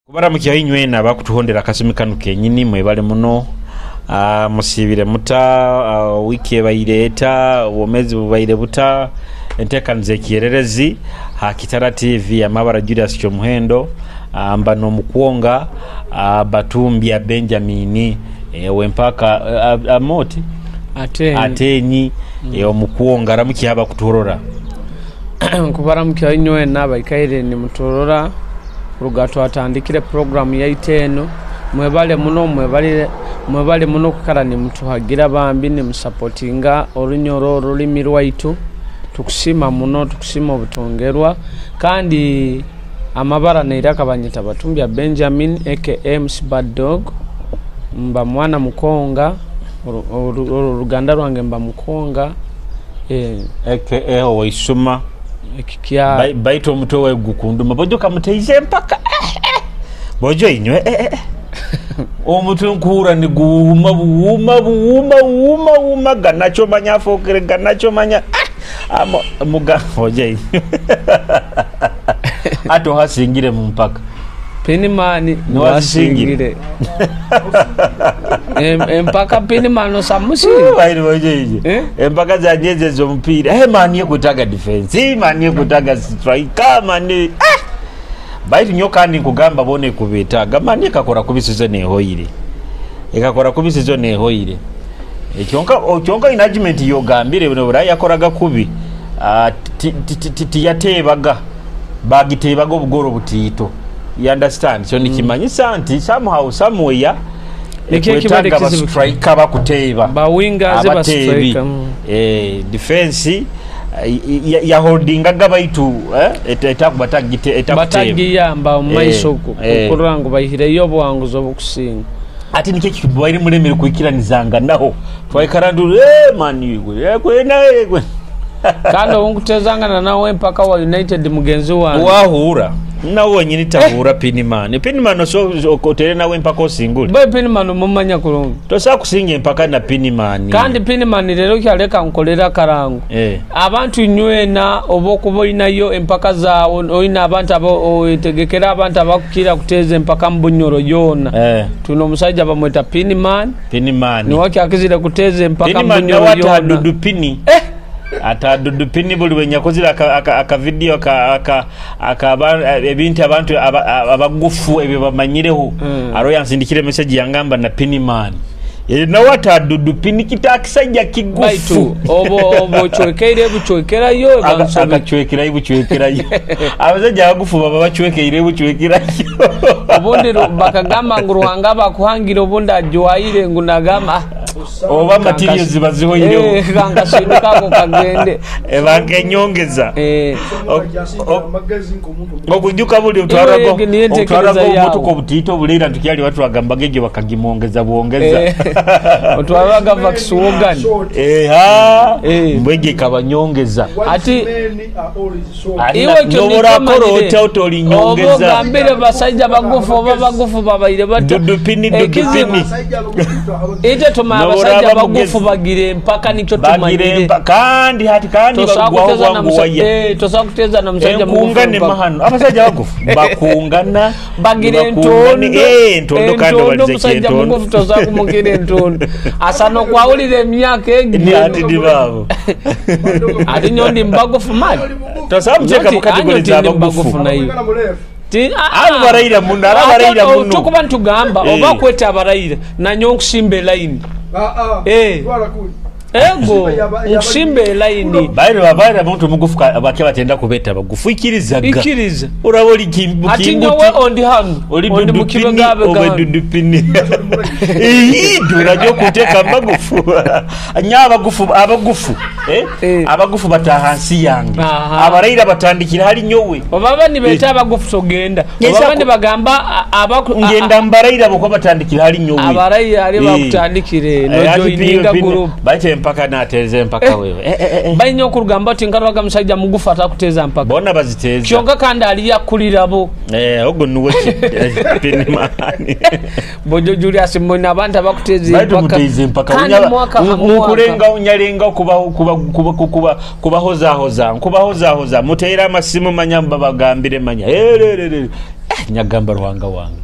Kubaramukya inywena abakutuhondera akasumi kanu kenyini, mwebale muno. Musiibire muta? Wiiki ebaire eta? Obwomezi bubaire buta? Entekaniza ekyererezi ha Kitara TV. Amabara Julius Kyomuhendo, mba n'omukwonga Batumbya Benjamin ow'empaka Amooti Atenyi omukwonga. Ramukya abakuturora. Nkubaramukya inywena abaikaire nimuturora kuruga twatandikire puroguramu yaitu eno. Mwebale muno, mwebale muno okwikara nimutuhagira bambi nimusapotinga Orunyoro, orulimi rwaitu. Tukusiima muno, tukusiima obutongerwa. Kandi amabara neiraka banyeta Batumbya Benjamin aka MC Bad Dog. Mba mwana mukonga, oruganda rwange mba mukonga. Aka owaisuma baitu omutwe we gukunduma. Bojo kamuteize empaka. Bojo inywe omutwe nkuhura niguwuuma buwuuma buwuuma buwuuma buwuuma ganakyo manya afokere ganakyo manya muga bojo inywe ate ohasingire mu mpaka. Pinimani niwasingire empaka Pinimani osamusire empaka zanje ezo ez'omupiira mani ekwetaaga defense, mani ekwetaaga striker, mani baitu nyo kandi nkugamba bona ekubetaaga mani ekakora kubi season ehoire, ekakora kubi season ehoire. Kyonka in argument yogambire buno burayi yakoraga kubi, tiyateebaga, bagiteebaga obugoro butiito. You understand? So nikimanyisa nti somehow somewhere ekwetaaga ba striker bakuteeba abateebi defense yaholdingaga baitu etakuteeba batagiyamba omu maiso kurora ngu baihireyo obuwanguzi obukusinga. Ati nikyo ekibaire mulemere kwikiranizanga naho twaikara ndu mani kwena. Kandi obunkutezangana nawe empaka wa United mugenzi wange wahura nawe wenyini tahura Pinimani. Pinimani otere nawe empaka osingule. Boy Pinimani mumanya kurungi. Tosa kusinga empaka na Pinimani. Kandi Pinimani lero kyaleka nkolera karangu. Abantu inywena obokuba olinayo empaka zawo, olina abantu abo otegekera abantu abakukira kuteza empaka mu Bunyoro yona. Tuno omusajja bamweta Pinimani. Pinimani. Niwe kyakizire kuteza empaka mu Bunyoro yona. Atadudupini. Atadudupini buli wenyakozire aka video aka ebintu abantu abagufu ebyo bamanyireho. Aro yansindikire message yangamba na Pinimani. Nawe atadudupini kitakisajja kigufu. Baitu obo chwekeire buchwekerayo akachwekerayo buchwekerayo. Abasajja abagufu baba bachwekeire buchwekerayo. Obundi bakagamba ngu Ruhanga bakuhangira obundi ajwaire ngu nagamba oba materials bazihoireho. Kankasinduka ako kagende. Ebanka enyongeza. Okujuka buli otwarago omutuko obutiito obuleira ntukyali batwagambaga egyo bakagimwongeza bwongeza. Otwaraga vax wogan. Mbwege kabanyongeza. Ati iwe nobora koro otolinyongeza. Ogambire basajja bagufu oba bagufu babaire bato. Dudupini dudupini. Ite tuma abasajja bagufu bagire empaka nikyo tumanyire. Kandi hati kandi bagwaho wanguwaye. Tosobola kuteza na musajja mugufu. Enkungane mahano. Abasajja bagufu bakungana bagire entondo. Entondo kandi balize omusajja mugufu tosobola kumugira entondo. Asano kwawulira emyaka egyo. Ni ati dibabo. Ati nyondi mbagufu mali. Tosobola kuteka mu category za bagufu. Abo barayira muno, abarayira muno. Tukuba ntugamba oba kweta abarayira nanyo nkusimba line. Ego nkusimba line. Baire babaira muntu mugufu abake batenda kubeta bagufu ikirizaga. Ikiriza. Urabo likimbu. Ati nyowe ondi hanu. Oli mukibegabe ga. Dudupini. Durajo kuteka magufu. Nya abagufu abagufu. Abagufu batahansi yange. Abarayira batandikira hali nyowe. Obaba nibeta abagufu togenda. Obaba nibagamba abaku ngenda mbarayira boko batandikira hali nyowe. Abarayira ali bakutandikire no joininga group. Baite empaka nateze empaka wewe. Bainyo okurugamba ati nkarwaga musajja mugufu atakuteza mpaka. Bona baziteza. Kyonka kandi ali yakulirabo. Ogo nuwe Pinimani. Bojo Julius mbona abantu abakuteza empaka. Baitu empaka. Nkulenga unyalenga kuba kubahozahoza. Nkubahozahoza. Muteera amasimu manya mbabagambire manya. Nyagamba Ruhanga wange.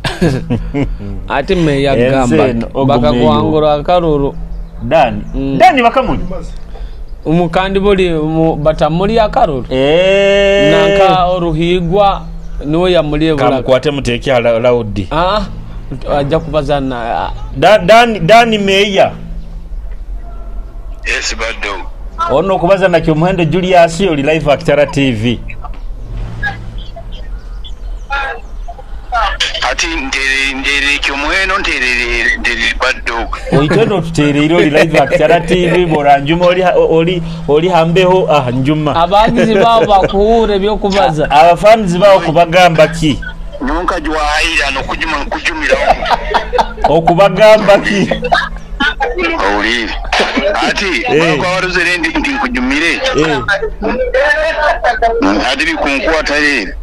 Ati meya gamba bakakwangura akaruru. Dani. Dani bakamuli. Umukandi buli batamuli akaruru. Nanka oruhigwa niwe yamuliye bulaka. Kamukwate muteke laudi. Ajja kubazana. Dani meya. Yes bado. Ono kubaza na Kyomuhendo Julius oli live Akitara TV. Ati ndere Kyomuhendo ndere bado. Oitendo tuterere oli live Akitara TV boranjuma oli hambeho njuma. Abagizi bawo bakuhure byo kubaza. Abafanzi bawo kubagamba ki? Nonka jwaira no kujuma nkujumira. Okubagamba ki? Owulire. Ati bakwaruze ndi nkujumire. Ati bikunkwata rero.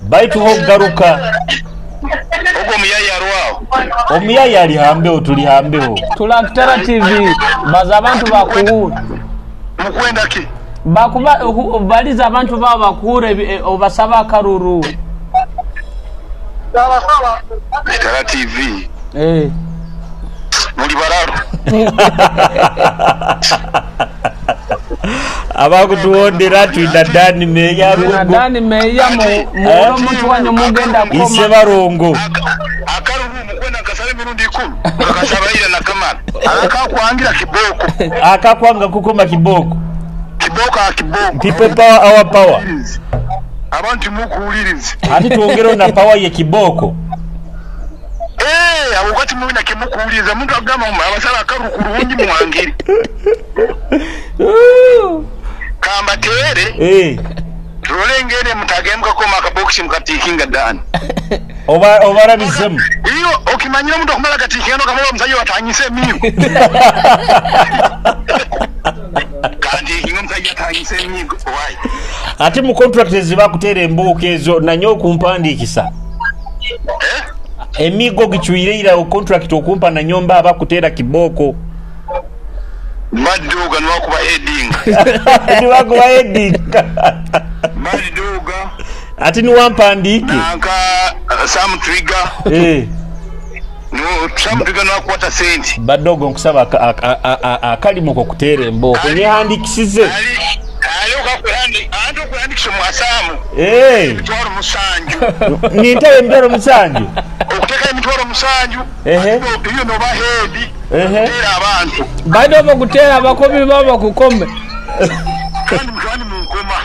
Baitu hogaruka. Ogwo muyaya arwaho. Omuyaya ali hambeho tuli hambeho. Tula Akitara TV baza abantu bakuhure. Mukwenda ki? Bakuba baliza abantu babo bakuhure obasaba akaruru. Akitara TV. Muli bararo. Abakutuwondera twina Dani meya rugo. Dani meya mu muntu wanyu mugenda koma. Ise barongo. Akaruru mukwenda kasaba emirundi 10. Akasaba ira na kamara. Akakwangira kiboko. Akakwanga kukoma kiboko. Kiboko akiboko. People power our power. Abantu mukuwulirize. Ati tuongere na power ye kiboko. Wakati mwina kimukuuliza muntu agamba abasaba akaruru kurungi muwangire. Kamba tere. Tulengere mutagembwa koma akabox mukatikinga dani. Oba rabizemu. Iyo okimanyira muntu akumala katikinga no kamala omusajja watanyise emigo. Kandi ingo omusajja atanyise emigo why? Ate mu contract zibakuteera embuuka ezo nanyo kumpandiikisa. Emigo gichwireira o contract okumpa na nyomba abakutera kiboko. Maduga nwakuba heading. Nwakuba heading. Maduga. Ati niwampandike. Nanka Sam Trigger. No Sam Trigger nwakwata senti. Badogo nkusaba akalimu ko kutere emboko. Nyehandikisize. Ali okakuhandi okuhandikisha mu asamu. Emitwaro 7. Nitawe emitwaro 7. Okuteka emitwaro 7. Iyo no ba head. Kutera abantu. Bado bakutera abakomi baba kukome. Kandi mutwani munkoma.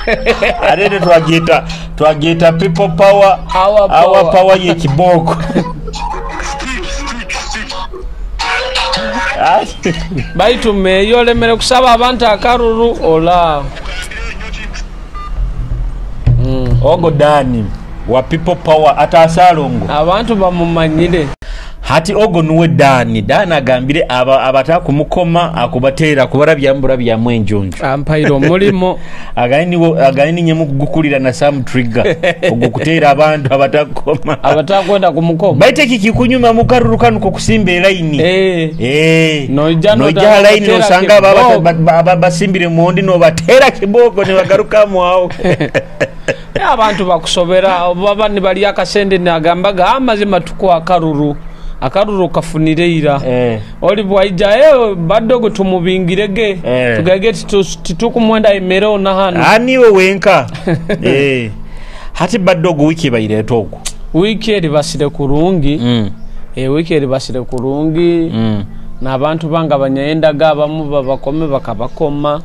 Arede twageta people power our power ye kiboko. Stick. Baitu meyo lemere kusaba abantu akaruru ola. Ogo Dani wa people power atasalongo. Abantu bamumanyire. Hati ogo nuwe Dani. Dani agambire abataka kumukoma akubatera kubarabya mburabya mwenjonjo. Ampairo mulimo. Agani nyemu kugukulira na Sam Trigger. Ogukutera abantu abatakoma. Abatakwenda kumukoma. Baite kikunyuma mukaruru kanu kukusimba line. Noija line nosanga baba basimbire mundi no batera kiboko ne bagaruka mu aho. Abantu bakusobera baba ni bali akasende nagambaga amazima tuko akaruru. Akaruru kafunire ira. Oli bwaija badogo tumubingirege. Tugage titukumwenda emere na hano. Ani we wenka. Hati badogo wiki bayireto oku. Wiki eri basire kurungi. Wiki eri basire kurungi. N'abantu banga banyayendaga abamu babakome bakabakoma.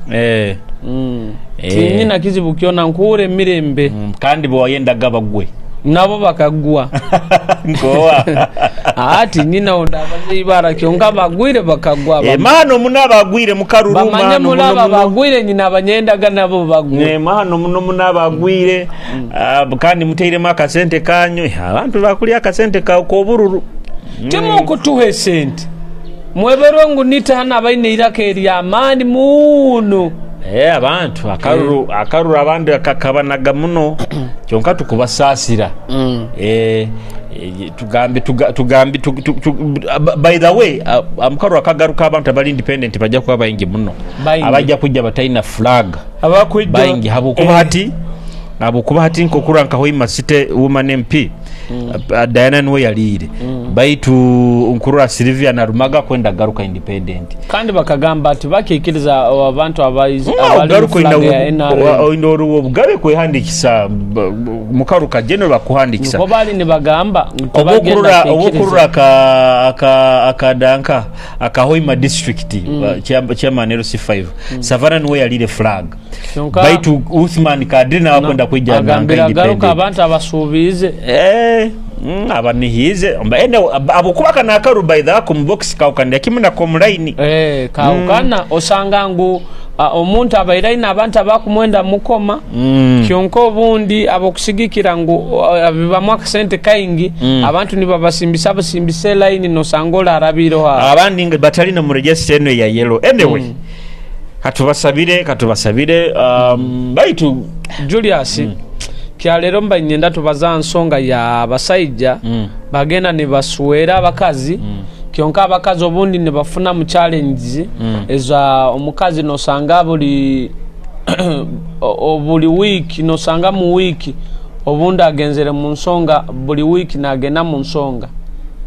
Tinyina kizibu kyona nkure mirembe. Kandi bwayendaga bagwe. Nabo bakagwa. Nkoa. Ati nyina ondabaze ibara kyonka bagwire bakagwa. Mano muna bagwire mukaruru mano muno bagwire nyina abanyendaga nabo bagwe. Mano muno muna bagwire kandi muteire makasente kanyu. Abantu bakulya akasente ka kobururu. Timu kutuhe sente. Mweberwe ngu nitana abaine iraka erya amani muno. Abantu akaruru abantu akakabanaga muno kyonka tukubasasira. Tugambe by the way amukaruru akagaruka abantu abali independent bajja kuba bayingi muno. Abajja kujja bataina flag. Abakwidda bayingi habukuba hati Ahabwokuba hati nk'okurora nka Hoima City Woman MP, Diana niwe yaliire, baitu nkurora Sylvia Narumaga kwenda kugaruka independent. Kandi bakagamba ati bakiikiriza abantu abali mu flag ya NRM. Oine obugabe kwehandikisa mukaru ka general bakuhandikisa. Nukwo baali nibagamba ngu tibagenda Obu kwikiriza. okurora akadanka aka Hoima district, chairman LC5 Savannah niwe yaliire flag. Kyonka Baitu Uthman Kadiri nawe akwenda kwija nanka agambire agaruka independent. abantu abasuubiize. Abanihiize. Ahabwokuba aka n'akaru by the way ako mu box kahukanira kimu nako mu line. Kahukana osanga ngu omuntu abaire aine abantu abakumwenda mukoma, kyonka obundi abokusigikira ngu bibamu akasente kaingi, abantu nibabasimbisa busimbisa elayini nosanga ole arabiireho aho. Abandi nga batali na mu register eno eya yellow. Anyway, katubasabire baitu Julius, kyaleero mba nyenda tubaza nsonga ya basaija bagenda nibaswera abakazi, kyonka abakazi obundi nibafuna mu challenges eza omukazi nosanga buli week, nosanga mu week obundi agenzere mu nsonga, buli week nagenda mu nsonga.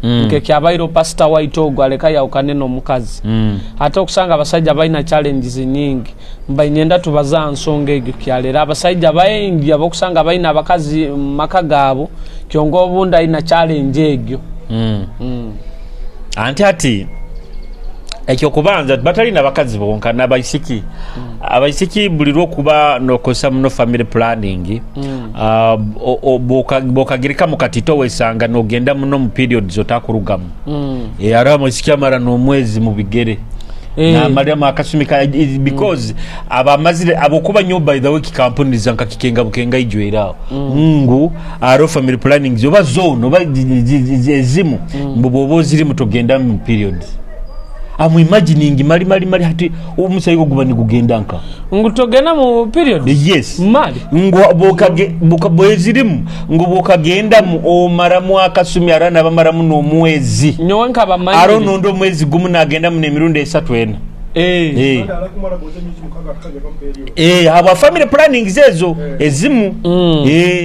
Nke kyabaire pastor White ogwo aleka yawukane n'omukazi. Ate okusanga abasajja balina challenges nyingi, mba nyenda tubaza nsonga egyo kyaleero abasajja baingi abokusanga balina abakazi mu maka gaabo, kyonka obundi alina challenge egyo. Anti ati ekyokubanza batalina bakazi bonka n'abaisiki. Abaisiki buli lwokuba nokozesa muno family planning, bwokagirika mu katito wesanga nogenda muno mu periods otakurugamu. Hariho omwisiki amara n'omwezi mu bigere. Namaliramu akasumi ka, because abamazire abokuba nyo by the way kikampuniza nka kikenga bukenga ijwera aho. Ngu hariho family planning oba zone oba ezimu, mbu bwoba ozirimu togenda mu periods. I'm imagining mali mali mali hati omusaayi gwo guba nigugenda nka. Ngu togenda mu period? Yes. Mali. Ngu bwezirimu, ngu bwokagendamu omaramu akasumi ara nabamaramu n'omwezi. Nyowe nkabamanyire. Aro nondo omwezi gumu nagendamu n'emirundi 3 4. Habwa family planning zezo ezimu.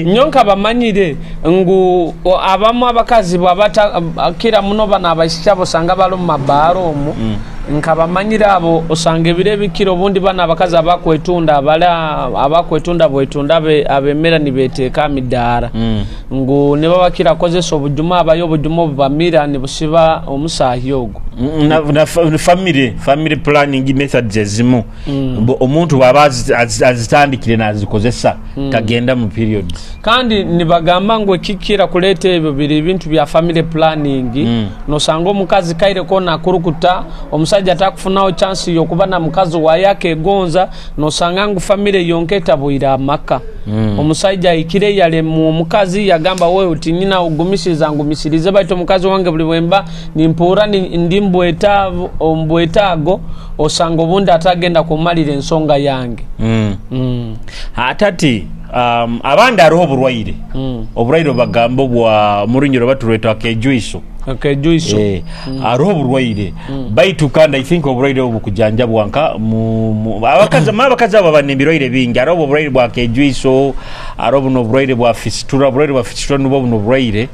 Nyowe nkabamanyire ngu abamu abakazi bwabata kira muno bana abaisiki abo osanga bali omu mabaaro omu. Nkabamanyire abo osanga ebiro ebikiro obundi bana abakazi abakwetunda abali abakwetunda bwetunda abemera nibeteeka midaara. Ngu nibo bakira kozesa obujuma abayo obujuma obubamira nibusiba omusaahi ogwo. Na family planning methods ezimu. Omuntu bw'aba azitandikire nazikozesa, tagenda mu periods. Kandi nibagamba ngu ekikira kuleeta ebyo biri ebintu bya family planning. Nosanga omukazi kaire kona akurukuta, omusajja atakufunaho chance yokuba na mukazi waye akegonza, nosanga ngu family yonka etabwire amaka. Omusajja ahikire yalemu omukazi yagamba wewe uti nyina ogumisiriza ngumisirize baitu omukazi wange buli bwemba nimpuura ndi mbwetaago, osanga obundi atagenda kumalira ensonga yange. Atati abandi hariho oburwaire. Oburwaire obagamba obwa murunyoro baturweta akejuiso. Akejuiso. Hariho oburwaire. Baitu kandi I think oburwaire obu kujanjabwa nka abakazi, abakazi abo baba n'ebirwaire bingi. Hariho oburwaire bwa kejuiso, hariho buno oburwaire bwa fistula, oburwaire bwa fistula nubwo buno oburwaire.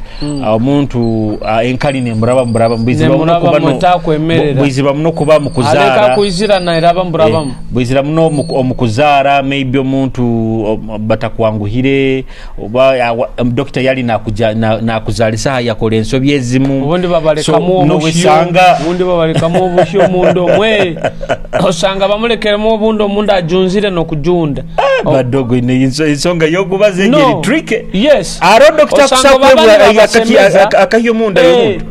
Omuntu enkali nemuraba muraba, bwizira muno Nemuraba kuba no- mutakwemerera. bwizira muno kuba mu kuzaara. Aleka kwizira na iraba murabamu. Bwizira muno omu kuzaara, maybe omuntu batakwanguhire oba doctor yali nakuzalisa yakola ensobi ezimu. Ubundi babalekamu So, obushyo. nobusanga Ubundi babalekamu obushyo omundu omwe. Osanga bamulekeremu obundi omundu ajunzire nokujunda. Badogo ine insonga yokubaza No. engeri trick. Yes. Aro doctor Osanga kusakwe babandi babasemeza. akahiyo munda y'omuntu.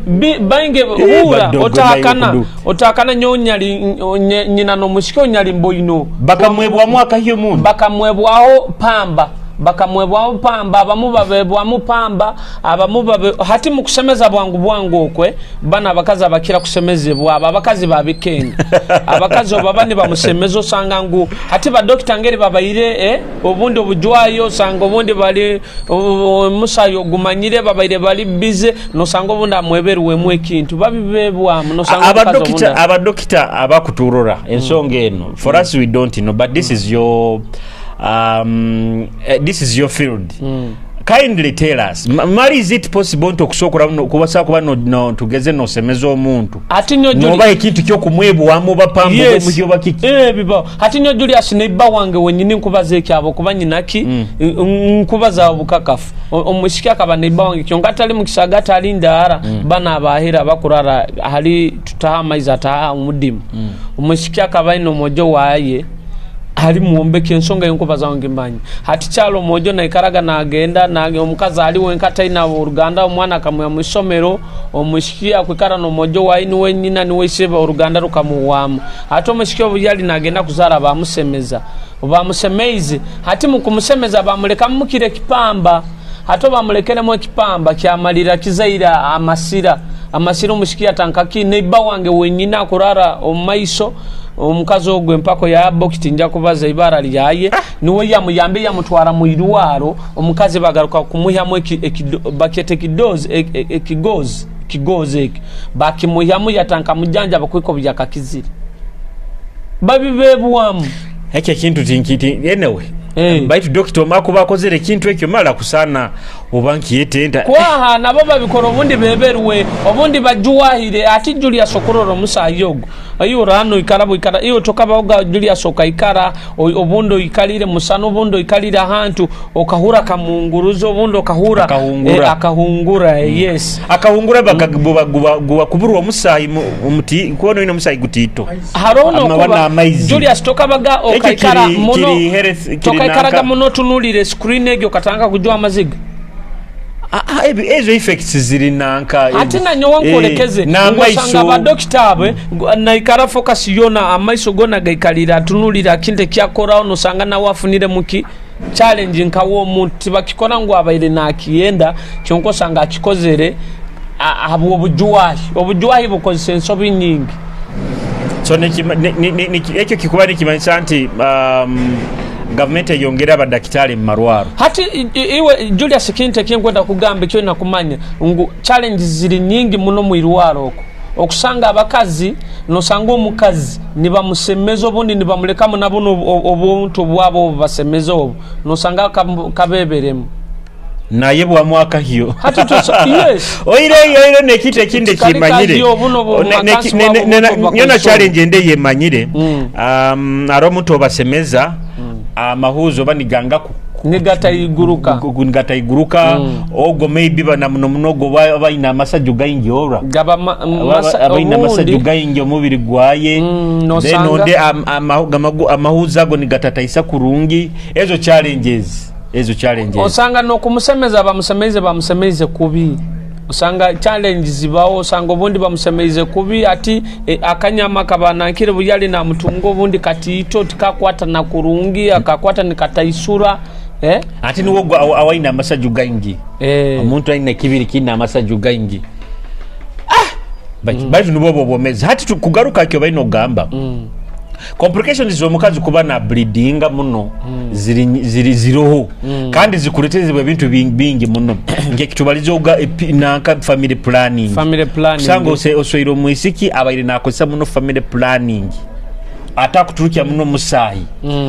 Bainge hura, Badogo otakana. nayo kudu. Otakana nyonyali, nyina no mushiko nyali mboino. Bakamwebwamu akahiyo munda. Bakamwebwaho pamba. Bakamwebwaho pamba, abamu babebwamu pamba, abamu babe hati mu kusemeza bwangu bwangu okwe bana abakazi abakira kusemezebwa aba abakazi babikenga. Abakazi obaba ni bamusemeza osanga ngu hati ba doctor ngeri babaire obundi obujwayo osanga obundi bali musayo gumanyire babaire bali busy nosanga obundi amweberwemu ekintu babibebwamu nosanga omukazi obundi Aba doctor abakuturora ensonga eno for us we don't know, but this is your This is your field. Kindly tell us, mali is it possible nti okusookora kubasa kuba no, no, tugeze nosemeza omuntu Ati nyo noba ekintu kyokumwebwamu oba pamba Yes. omuhyo oba kiki? Bibaho. Hati nyo Julius, neiba wange wenyini nkubaza ekyabo kuba nyinaki nkubaza obukakafu. Omushiki akaba neiba wange kyonka atali mukisaga atali ndaara bana abahera bakurara hali tutaha amaizi ataha omudimu. Omushiki akaba aine omwojo waye ali muwombeki, ensonga yenkubaza wange mbanyi. Hati kyalo omwojo naikaraga nagenda nage omukazi ali wenka taina oruganda, omwana akamuya mu isomero, omushiki akwikara n'omwojo waye niwe nyina niwe isebe, oruganda rukamuwamu. Hati omushiki obu yali nagenda kuzara bamusemeza, bamusemeize. Hati mukumusemeza bamuleka mukire ekipamba, hati bamulekeremu ekipamba kyamalira kizaira amasira amasira. Omushiki atankaki neiba wange wenyina akurara omu maiso omukazi ogwo empako ya bokiti nja kubaza ibara lyaye niwe yamuyambe yamutwara mu irwaro. Omukazi bagaruka kumuhyamu bakyeta ekidozi ekigozi kigozi eki bakimuhyamu yatanka mujanja bakwiko byakakizire babibebwamu. Ekyo ekintu tinkiti anyway. Baitu dokita omakuba akozere ekintu ekyo mala kusana oba nkiyetenta. Kwaha nabo babikora obundi beberwe obundi bajuwahire. Ati Julius okurora omusayi ogwo ayo rano ikara bwikara iyo tokabaoga Julius okaikara obundi oikalire musana obundi oikalire ahantu okahura kamunguruzo obundi okahura Akahungura. Akahungura yes. Akahungura bakaguba kuburwa omusayi omuti kuona ino omusayi gutito haroho Ama nokuba wana amaizi. Julius tokabaga Ekyo okaikara muno kiri health, kiri tokaikaraga nanka. muno tunulire screen egyo katanga kujwa amaziga. Ezo effects ziri nanka. Ate nanyowe nkolekeze n'amaiso. Ngosanga abadokita abe naikara focus yona amaiso gona gaikalira atunulira kintu ekyakoraho nosanga nawe afunire muki challenge nkawo omuntu tibakikora ngu abaire nakiyenda kyonka osanga akikozere habwo obujuwahi obujuwahi bukozesa ensobi nyingi. So ekyo kikuba nikimanyisa nti gavumenti eyongera abadakitari mu marwaro. Hati iwe Julius kintu ekinkwenda kugamba ekyo nakumanya ngu challenges ziri nyingi muno mu irwaro okwo. Okusanga abakazi nosanga omukazi nibamusemeza obundi nibamulekamu nabuno obuntu bwabo obubasemeza obu nosanga kabeberemu. Naye bwamwaka hiyo. Hati yes. Oire oire nekintu ekindi Kali kimanyire. kazi obuno makansi wabo buto Nyona bakozesa. Challenge ende yemanyire. Ari omuntu obasemeza amahuzo baniganga ku Nigatayiguruka. Nigatayiguruka ogwo maybe bana muno muno ogwo baina amasaju gaingi ora. Gaba Abaina amasaju obundi gaingi omubiri gwaye. Then nosanga onde amahuzo ago nigatataisa kurungi. Ezo challenges. Ezo challenges. Osanga nokumusemeza bamusemeze bamusemeze kubi. Osanga challenge zibaho osanga obundi bamusemeze kubi ati akanyama kabanankire buyali na mutungo obundi katiito tikakwata na kurungi akakwata nikataisura. Ati niwo awaina amasaju gaingi. Omuntu aina kibiri kina amasaju gaingi. Baitu nibo bobomeza. Hati kugaruka kyo baino gamba. Complications z'omukazi kuba na bleedinga muno ziri ziroho kandi zikuletezebwa ebintu bingi muno ngekitubaliza oga nanka family planning. Family planning. Kusanga osweire omwisiki abaire nakozesa muno family planning atakuturukya muno musayi.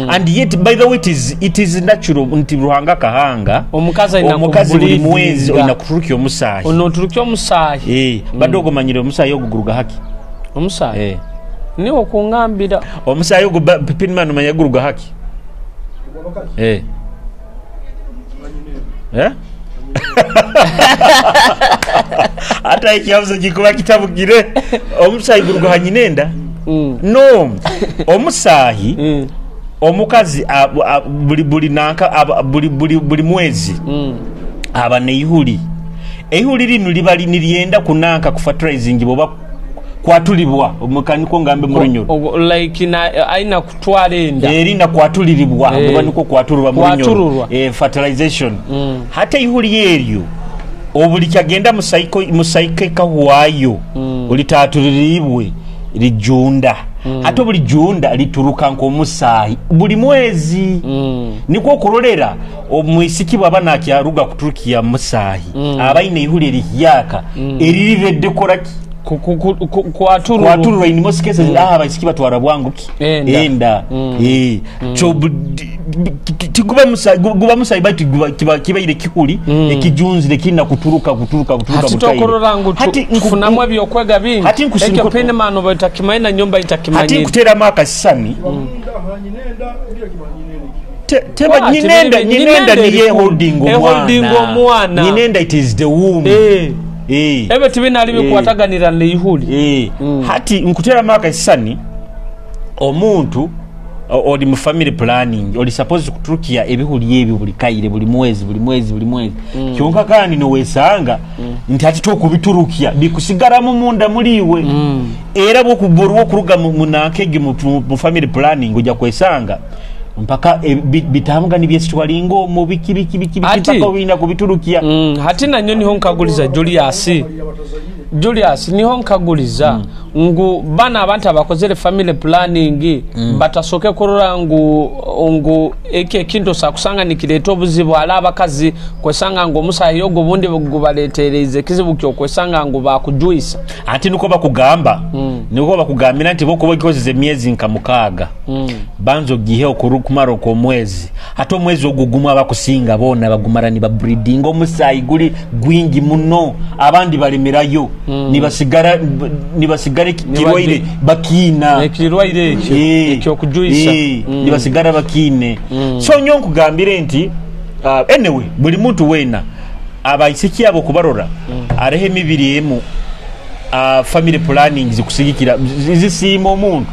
And yet by the way it is natural nti Ruhanga kahanga omukazi aina omukazi buli kubleedinga. mwezi olina kuturukya omusayi. Onoturukya omusayi. Badogo manyire omusayi oguguruga haki. Omusayi. Niwo okungambira. Omusayi ogu Pinman manya guruga haki. Ata ikiabuza gikuba kitabugire omusayi guruga hanyinenda. No omusayi omukazi buli buli nanka buli buli buli mwezi aba neihuli. Eihuli lino liba nilienda kunanka ku fertilizing boba kwatulibwa omukaniko ngambe murunyoro. Like na aina kutwala enda. Erina kwatuliribwa oba niko kwatulwa murunyoro. Fertilization. Hata ihuli eryo obuli kyagenda musaiko kahwayo olitaatuliribwe lijunda. Ate buli junda lituruka nk'omusaayi buli mwezi. Nikwo okurolera omwisiki bwaba nakyaruga kuturukiya musaayi abaine ihuli erihyaka eririredde koraki. Kwatururwa in most cases. Aha abaisiki batwara bwangu ki enda. So tiguba musayi, guba musayi baitu kiba kibaire kihuri ekijunzire kirina kuturuka kuturuka kuturuka. Hati tokurora ngu tufunamu ebyokwega bingi. Hati Ekyo Pinman oba otakimanyi na nyowe mba Hati ntakimanyire. Nkuteramu akasisani. Teba nyinenda, nyinenda niye eholdinga Eholdinga omwana. Omwana. Nyinenda, it is the womb. Ebyo tibinali bikwataganira neihuli. Hati nkuteramu akasisani, omuntu oli mu family planning, oli supposed kuturukia ebihuli ebyo buli kaire, buli mwezi, buli mwezi, buli mwezi. Kyonka kandi nowesanga nti hati tokubiturukia, bikusigaramu munda muliwe. Era bwokuborwa okuruga munankegi mu family planning, ojja kwesanga mpaka bitambwa nibyesitwalinga omwo biki biki biki biki mpaka obina kubiturukia. Hati nanyo niho nkaguliza Julius, Julius, niho nkaguliza ngu bana abantu abakozere family planning batasoke kurora ngu eki ekintu sakusanga nikireta obuzibu ala abakazi kwesanga ngu omusayi ogwo bundi gubaletereize ekizibu kyokwesanga ngu bakujuisa. Ati niko bakugamba, niko bakugambira nti bokuba ogikozesa emyezi nka 6, banza ogihe kumara okw'omwezi. Ate omwezi ogwo gumu abakusinga boona bagumara nibabreedinga omusayi guli gwingi muno, abandi balemerayo, nibasigara ekirwaire bakiina. Ekirwaire ekyo ekyokujuisa. Nibasigara bakiine. So nyo nkugambire nti anyway buli muntu weena abaisiki abo kubarora areho emibiri emu, family planning zikusigikira zisiima omuntu.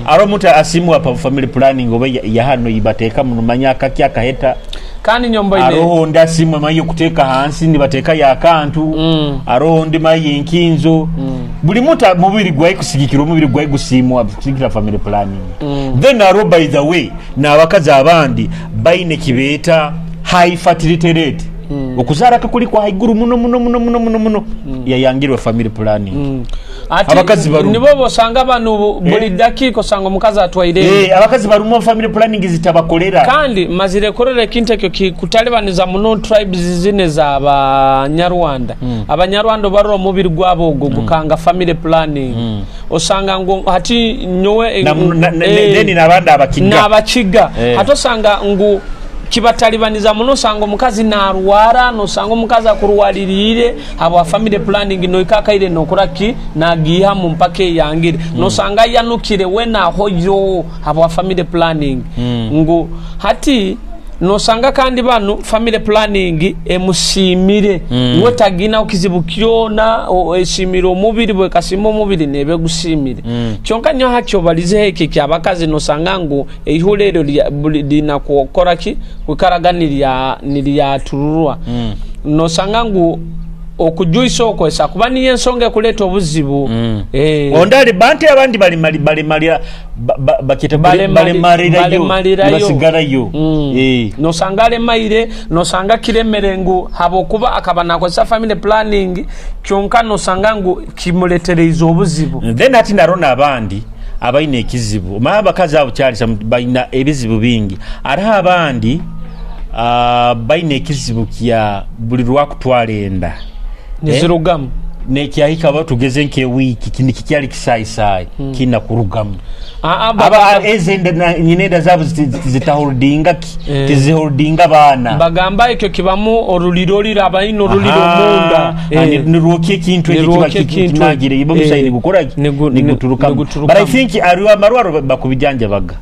Ari omuntu asiimwa pa family planning oba ya hano ibateeka muno manya akaki akaheta. Kandi nyombo ine Aroho ndi asiimwa mayi okuteeka hansi nibateeka yakantu. Aroho ndi mayi enkinzo. Buli muntu mubiri gwayi kusigikira, omubiri gwayi gusiimwa kusigikira family planning. Then aro by the way n'abakazi abandi baine kibeeta high fertility rate, okuzaara kwe kwa haiguru muno muno muno muno muno muno, yayangirwe family planning. Ati Abakazi barumu. Nibo bosanga bano buli dakika osanga omukazi atwaire. Abakazi barumu family planning zitabakolera. Kandi mazire kurora ekintu ekyo kikutalibaniza muno tribes zine z'Abanyarwanda. Abanyarwanda barora omubiri gwabo ogwo gukanga family planning. Osanga ngu hati nyowe Then n'abandi Abakiga. N'Abakiga. Hati osanga ngu kibatalibaniza muno, osanga omukazi narwara, nosanga omukazi akurwaliriire habwa family planning, noika akaire nokora ki nagiihamu mpaka eyangire. Nosanga yanukire we nahoyo habwa family planning. Ngu hati nosanga kandi banu family planning emusiimire, we taginaho kizibu kyona, esimire omubiri, bwekasima omubiri nebe gusimire. Kyonka nyo hakyo balizeho ekyo kyabakazi, nosanga ngu eihula eryo lina kukora ki kwikaraga niryatururwa. Nosanga ngu okujuisa okwesa kuba niyo ensonga ekuleta obuzibu. Ondali bantu abandi balemalira bakita balemalirayo. Balemalirayo. Nibasigarayo. Nosanga alemaire, nosanga kiremere ngu habokuba akaba nakozesa family planning, kyonka nosanga ngu kimuletereize obuzibu. Then ati narona abandi abaine ekizibu, omanye abakazi abo kyalisa baina ebizibu bingi. Hariho abandi baine ekizibu kya buli lwakutwara enda Nizirugamu. Nekyahika aba tugeze nk'ewiiki kini kikyali kisaayisayi kina kurugamu. Aba eze nyina enda zaabo zitaholdinga ki tiziholdinga baana. Bagamba ekyo kibamu oruliro rira abaine oruliro munda. Nirwokya ekintu ekyo kiba Nirwokya ekintu. Kinagire ibo omusayi nigukora ki? Niguturukamu. Niguturukamu. But I think ariwo amarwaro bakubijanjabaga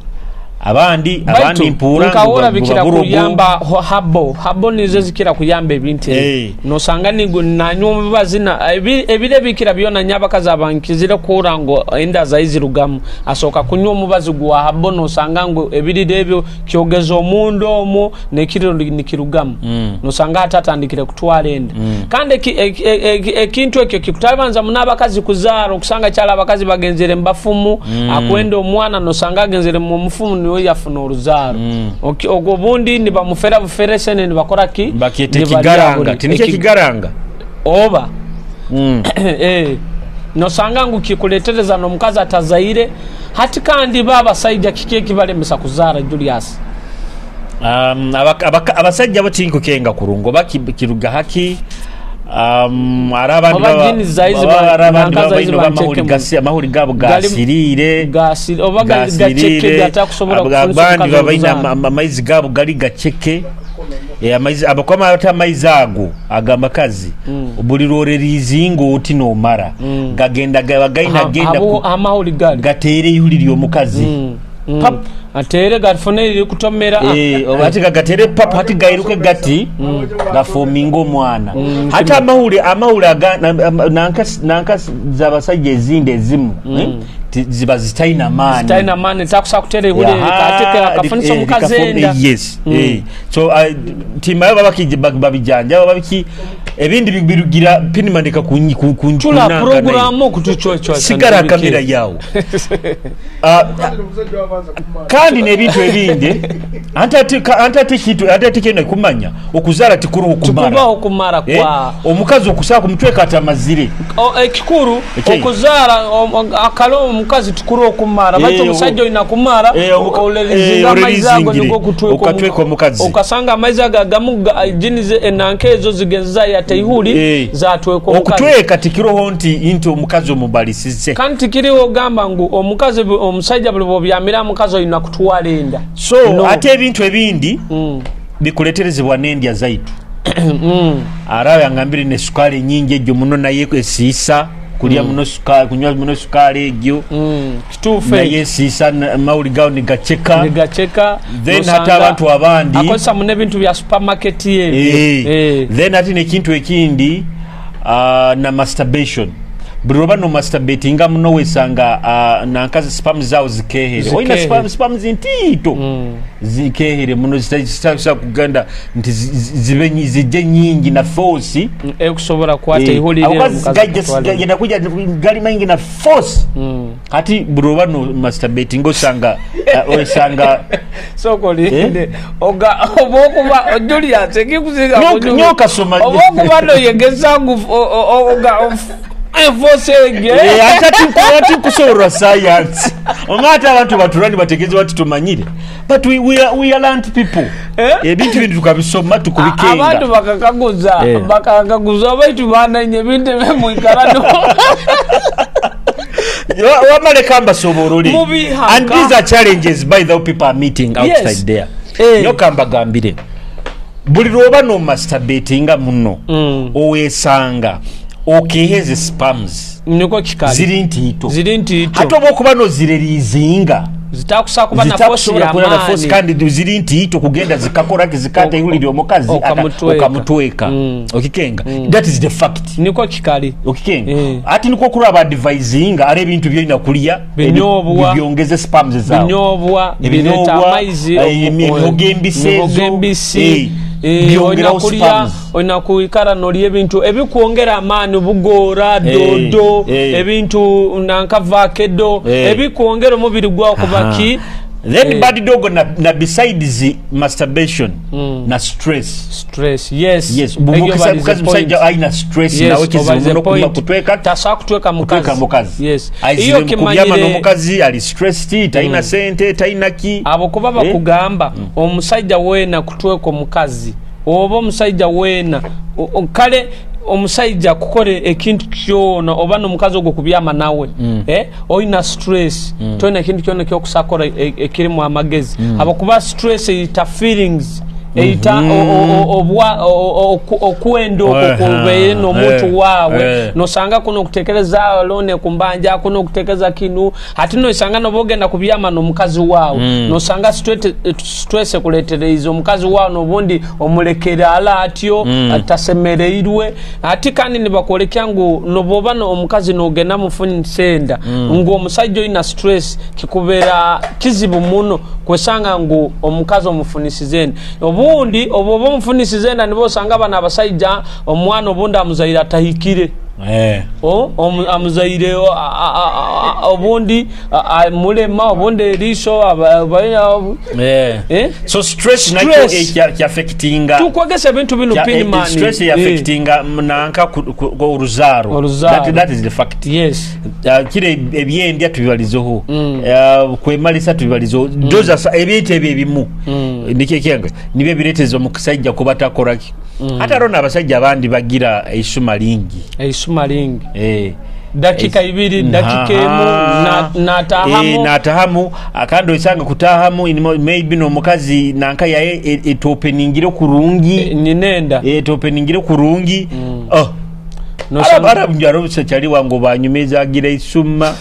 abandi abandi mpuura Nkahura ngu bikira buba burogo. Kuyamba habo nizo zikira kuyamba ebintu ebi. Nosanga nigu nanywa omubazi na ebire bikira byona nyabakazi abankizire kuhura ngu enda zaizirugamu asooka kunywa omubazi gwa habo, nosanga ngu ebiriro ebyo kyogeza omunda omwo nekiriro nikirugamu. Nosanga hati atandikire kutwara enda. Kandi ekintu ekyo kikutabanza muno abakazi kuzaara, okusanga kyali abakazi bagenzere mubafumu. Akwenda omwana, nosanga agenzere mu mufumu niwe yafuna oruzaaro. Ogwo obundi nibamufera bufere sene nibakora ki. Bakyeta Nibarya ekigaranga. Tinikyo ekigaranga. Oba nosanga ngu kikuletereza n'omukazi atazaire hati. Kandi ba abasaija kiki ekibalemesa kuzaara, Julius? Abasajja bo tinkukenga kurungu oba kiruga haki. Ari abandi Oba jini zaizi ari abandi nanka baba zaizi baine oba amahuri bancheke amahuri gabo gasiriire. Oba gaceke gatakusobola kufunisa Abandi omukazi babaine omuzaana. Amaizi gabo gali gaceke. Amaizi abakoma ate amaizi ago agamakazi buli lworerizinga oti nomara gagenda gaina genda Amahuri gali gateere ihuli ly'omukazi. Pap. Atere gafune eri kutomera. Oba ati gagatere pap, hati gairuke gati gafominga omwana. Hati amahuri aga nanka zabasajja ezindi ezimu, ziba zitaina maani. Talina maani, takusa kutera ihuli kateke akafunisa omukazi enda. Yes. So timayo babakije babijanja babiki ebindi birugira pinimandika ku Tula kunanka nayo. Programu okutucwecwa. Sigara kamera yawo. Ah, kandi n'ebintu ebindi anti ate kintu ate ate kyenda kumanya okuzaala tikuru okumara. Tukubaho kumara kwa Omukazi okusaba kumutweka ati amazire. Ekikuru Eki? Okuzaala akale omukazi tukuru okumara baitu omusajja olina kumara olerizinga amaizi ago orelizingire. nigo okutweka Okatweka omukazi. Okasanga amaizi ago agamu jini enanka ezo zigenzi zayata ihuli zatweka omukazi. Okutweka tikiroho nti omukazi omubalisize. Kandi tikiriwo ogamba ngu omukazi omusajja buli bwobyamira omukazi olina kutwala enda. So No. ate ebintu ebindi bikuleterezebwa n'endya zaitu. Arabe yangambire ne sukaali nyingi egyo muno naye esiisa kulya muno sukaali, kunywa muno sukaali egyo Kituufu. Naye esiisa amawuli gawo nigaceka. Nigaceka. Then nosanga ate abantu abandi akozesa muno ebintu bya supermarket ebyo. Then ate nekintu ekindi na masturbation. Buli lwoba no masturbatinga muno wesanga nankazi sperm zawo zikehere. Olina Zikehere. Sperm ntiito zikehere muno zitasobola kugenda nti zibe zijje nyingi na force. Ekusobola kukwata ihuli Ako lero kazi omukazi akatwala enda. gajja kuja gali maingi na force. Kati buli oba no masturbating osanga osanga Sooka olinde oga oba okuba Julius ekikusinga Nyoka soma. Oba okuba noyegeza ngu oga enforce ege. Ate ati nkusoborwa science oba ate abantu batulani bategeeze bati tumanyire, but we are learned people. Eh? Ebintu bintu tukabisoma tukubikenga. Abantu bakakaguza bakakaguza baitu bananye ebintu ebimwikara. Wamaleka mbasoborole. Mubihaka. And these are challenges by the people are meeting outside there. Nyoka mbagambire buli lwoba no masturbatinga muno owesanga okeheze sperms Niko kikali. Ziri ntiito. Ziri ntiito. Ate oba okuba nozirerizinga zitakusa kuba na force zitakusobola kuba na force yamaani. Kandi ziri ntiito kugenda zikakora zikata ihuli omukazi Okamutweka. Okamutweka. Okikenga, that is the fact. Niko kikali. Okikenga. Ati niko okulaba advisinga ari ebintu byolina kulya Binyobwa. Byongeze sperms zawe. Binyobwa bireta Ebinyobwa, amaizi emihogo embisi ezo, emihogo embisi byongerawo olina kulya sperms. Olina kwikara nolya ebintu ebikwongera amaani, bugoora, dodo, ebintu nanka vakedo ebikwongera omubiri gwawo kuba ki. Then bad dog na besides masturbation na stress. Stress, yes. Yes. Egyo balize Mukazi point. musajja alina stress Yes, nawe kizibu obalize muno point. kutweka Tasobola kutweka kutweka mukazi. mukazi. Yes, iyo Aizire mukubyama kimanyire n'omukazi ali stressed, talina sente, talina ki. Abo kuba bakugamba omusajja weena kutweka omukazi oba omusajja weena kale omusajja kukola ekintu kyona oba nomukazi ogwo kubyama nawe olina stress, tolina ekintu kyona kyokusakola ekirimu amagezi abo kuba stress eyita feelings eyita okwenda okwo kubeire n'omuntu waawe nosanga kuno okutekereza lone kumbanja kuno okutekereza kinu ate nosanga noba ogenda kubyama n'omukazi waawe nosanga stress ekuletereize omukazi waawe nobundi omulekere ala atyo tasemereirwe. Ate kandi nibakwolekya ngu noboba omukazi nogenda mufunisa enda ngu omusajja olina stress kikubeera kizibu muno kwesanga ngu omukazi omufunisize enda obundi oba oba omufunisize enda nibo osanga bano abasajja omwana obundi amuzaire atahikire. Omuzaire obundi mulema, obundi eriisho. So stress nakyo kyaffectinga. Tukwegesa ebintu bino Pinman. Stress yaffectinga nanka oruzaaro. That is the fact. Yes. Kire ebyendya tubibalizeho, kwemalisa tubibalizeho, those are ebintu ebyo ebimu nikyo nibyo ebireeteza omusajja kuba takoraki. Ate aro n'abasajja abandi bagira eisuma lingi. Eisuma lingi. Dakika ibiri, dakika emu, natahamu. Natahamu, kandi osanga kutahamu maybe n'omukazi nanka yaye etopeningire kurungi. Nyinenda. Etopeningire kurungi. Oh. Arab kyali wangu banyumeza agira isuma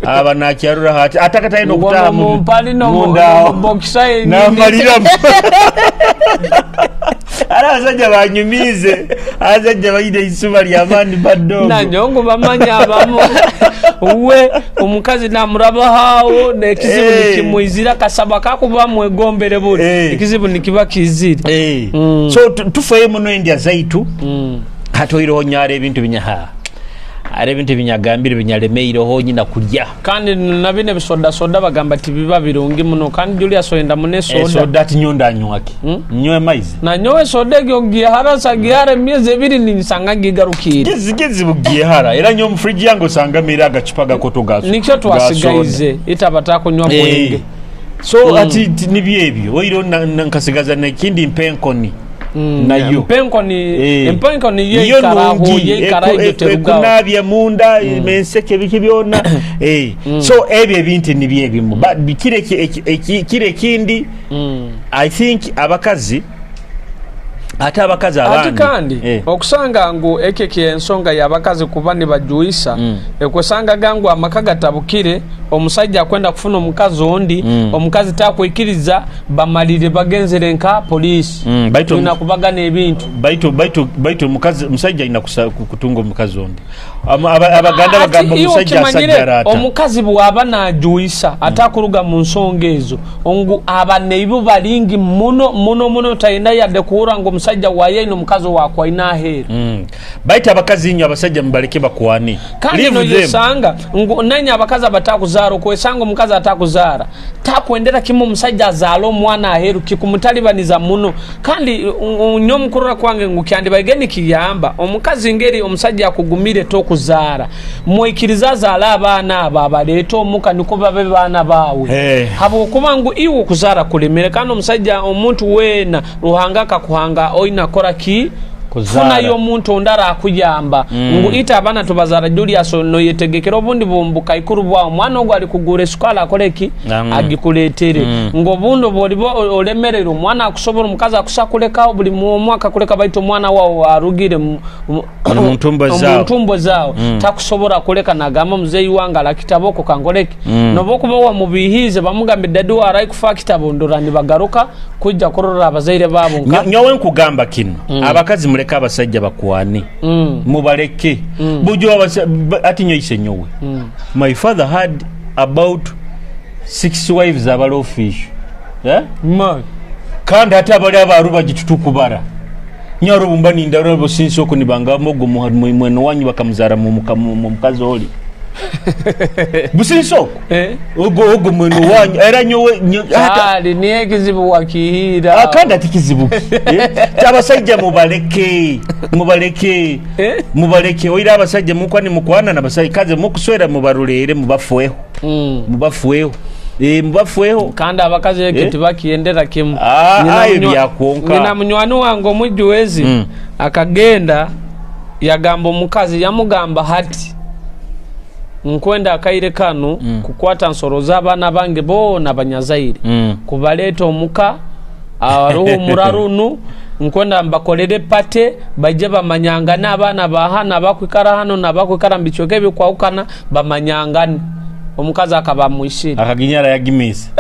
aba nakyarura hati atakataye no kutaha mu mpali no boxer namalira. Ara abasajja banyumize, abasajja bayine isuma ly'amaani badogo. Nanyongo bamanya abamu we omukazi namurabahawo n'ekizibu nikimwizira kasaba kakuba mwegombere buli ekizibu nikiba kizire. So tufeyo muno endya zaitu. Hatoireho nyara ebintu binyaha ari ebintu binyagambire binyalemeireho nyina kulya. Kandi nabine bisoda soda bagamba tibiba birungi muno. Kandi Julius oyenda mune soda. Soda tinyonda nywaki. Nywe maizi. Na nyowe soda egyo gihara sagihara emyezi ebiri ninsanga gigarukire. Gezi bugihara era nyo mu fridge yange osanga mira agacupa gakoto gaso. Nikyo twasigaize itabata kunywa mwenge. So ati nibyo ebyo oiro nkasigaza nekindi mpenkoni. Nayo empenkoni yeikaraho yeikaraho terugaho kunabya munda menseke biki byona. So ebyo ebintu nibyo ebimu kire kindi. I think abakazi ate abakazi abandi kandi okusanga ngu ekeke ensonga y'abakazi kuba nibajuisa ekusanga gangu amaka gatabukire omusajja akwenda kufuna omukazi ondi omukazi takwikiriza bamalire bagenzere nka polisi ina kubagana ebintu baitu omukazi musajja ina kutunga omukazi ondi. Abaganda bagamba omusajja asajja omukazi bwaba najuisa atakuruga mu nsonga ezo ngu abaneibu balingi muno muno muno tayenda yadde kuhura ngu omusajja waye ino mukazi wakwa ina ahera. Baita abakazi inyo abasajja mubaleke bakuwane. Kandi no yesanga ngu nanya abakazi abatakuzara okwesanga omukazi atakuzara takwendera kimu omusajja azaala omwana aheru kikumutalibaniza muno. Kandi nyo mukurura kwange ngu kyandibaige kiyamba omukazi ngeri omusajja akugumire tokuzaara mwikiriza azaala abaana abo abaleeta omuka niko babe baana baawe. Habwokuba ngu iwe okuzaara kulemere kandi omusajja omuntu weena Ruhanga akakuhanga oina kora ki funayo omuntu ondara akuyamba. Ngu ita abana tubazara Julius no yetegekera obundi bumbuka ikuru bwa omwana ogwo ali kugura esukala akoleki agikuletere. Ngo obundi bolibo olemerera omwana akusobola omukazi akusakuleka buli mwaka kuleka baitu omwana wawo arugire mu ntumbo zao takusobola kuleka nagamba muzeyi wange alakitaboko kangoleki. Nobokuba wamubihize bamugambe dadi wa arai kufa kitabo ndora nibagaruka kujja kurora abazaire babo. Nyowe nkugamba kino abakazi muleka abasajja bakuwane. Mubaleke. Bujo ati nyoise nyowe. My father had about 6 wives abali official. Kandi ate abali abaruba gitutukubara. Nyaro bumba nindaro businsi oko nibanga mogo mweno wanyu bakamuzara mu mukazi oli. Businsi oko. Ogo mweno wanyu era nyowe ali niye kizibu wakihira. Akanda ati kizibu. Abasajja mubaleke. Mubaleke. Mubaleke oira abasajja mukwani mukwana nabasajja kaze mukuswera mubarulere mubafueho. Mubafueho. Mubafueho. Kandi abakazi eke tibakiendera kimu. Nina munywani wange omujwezi akagenda yagamba omukazi yamugamba hati nkwenda akaire kanu kukwata nsoro z'abaana bange boona banyazaire kubaleeta omuka aruhu murarunu nkwenda mbakolere pate baje bamanyangana abaana bahana bakwikara hano nabakwikara mbichweke ebikwaukana bamanyangane. Omukazi akaba mwishire akaginyara yagimisa.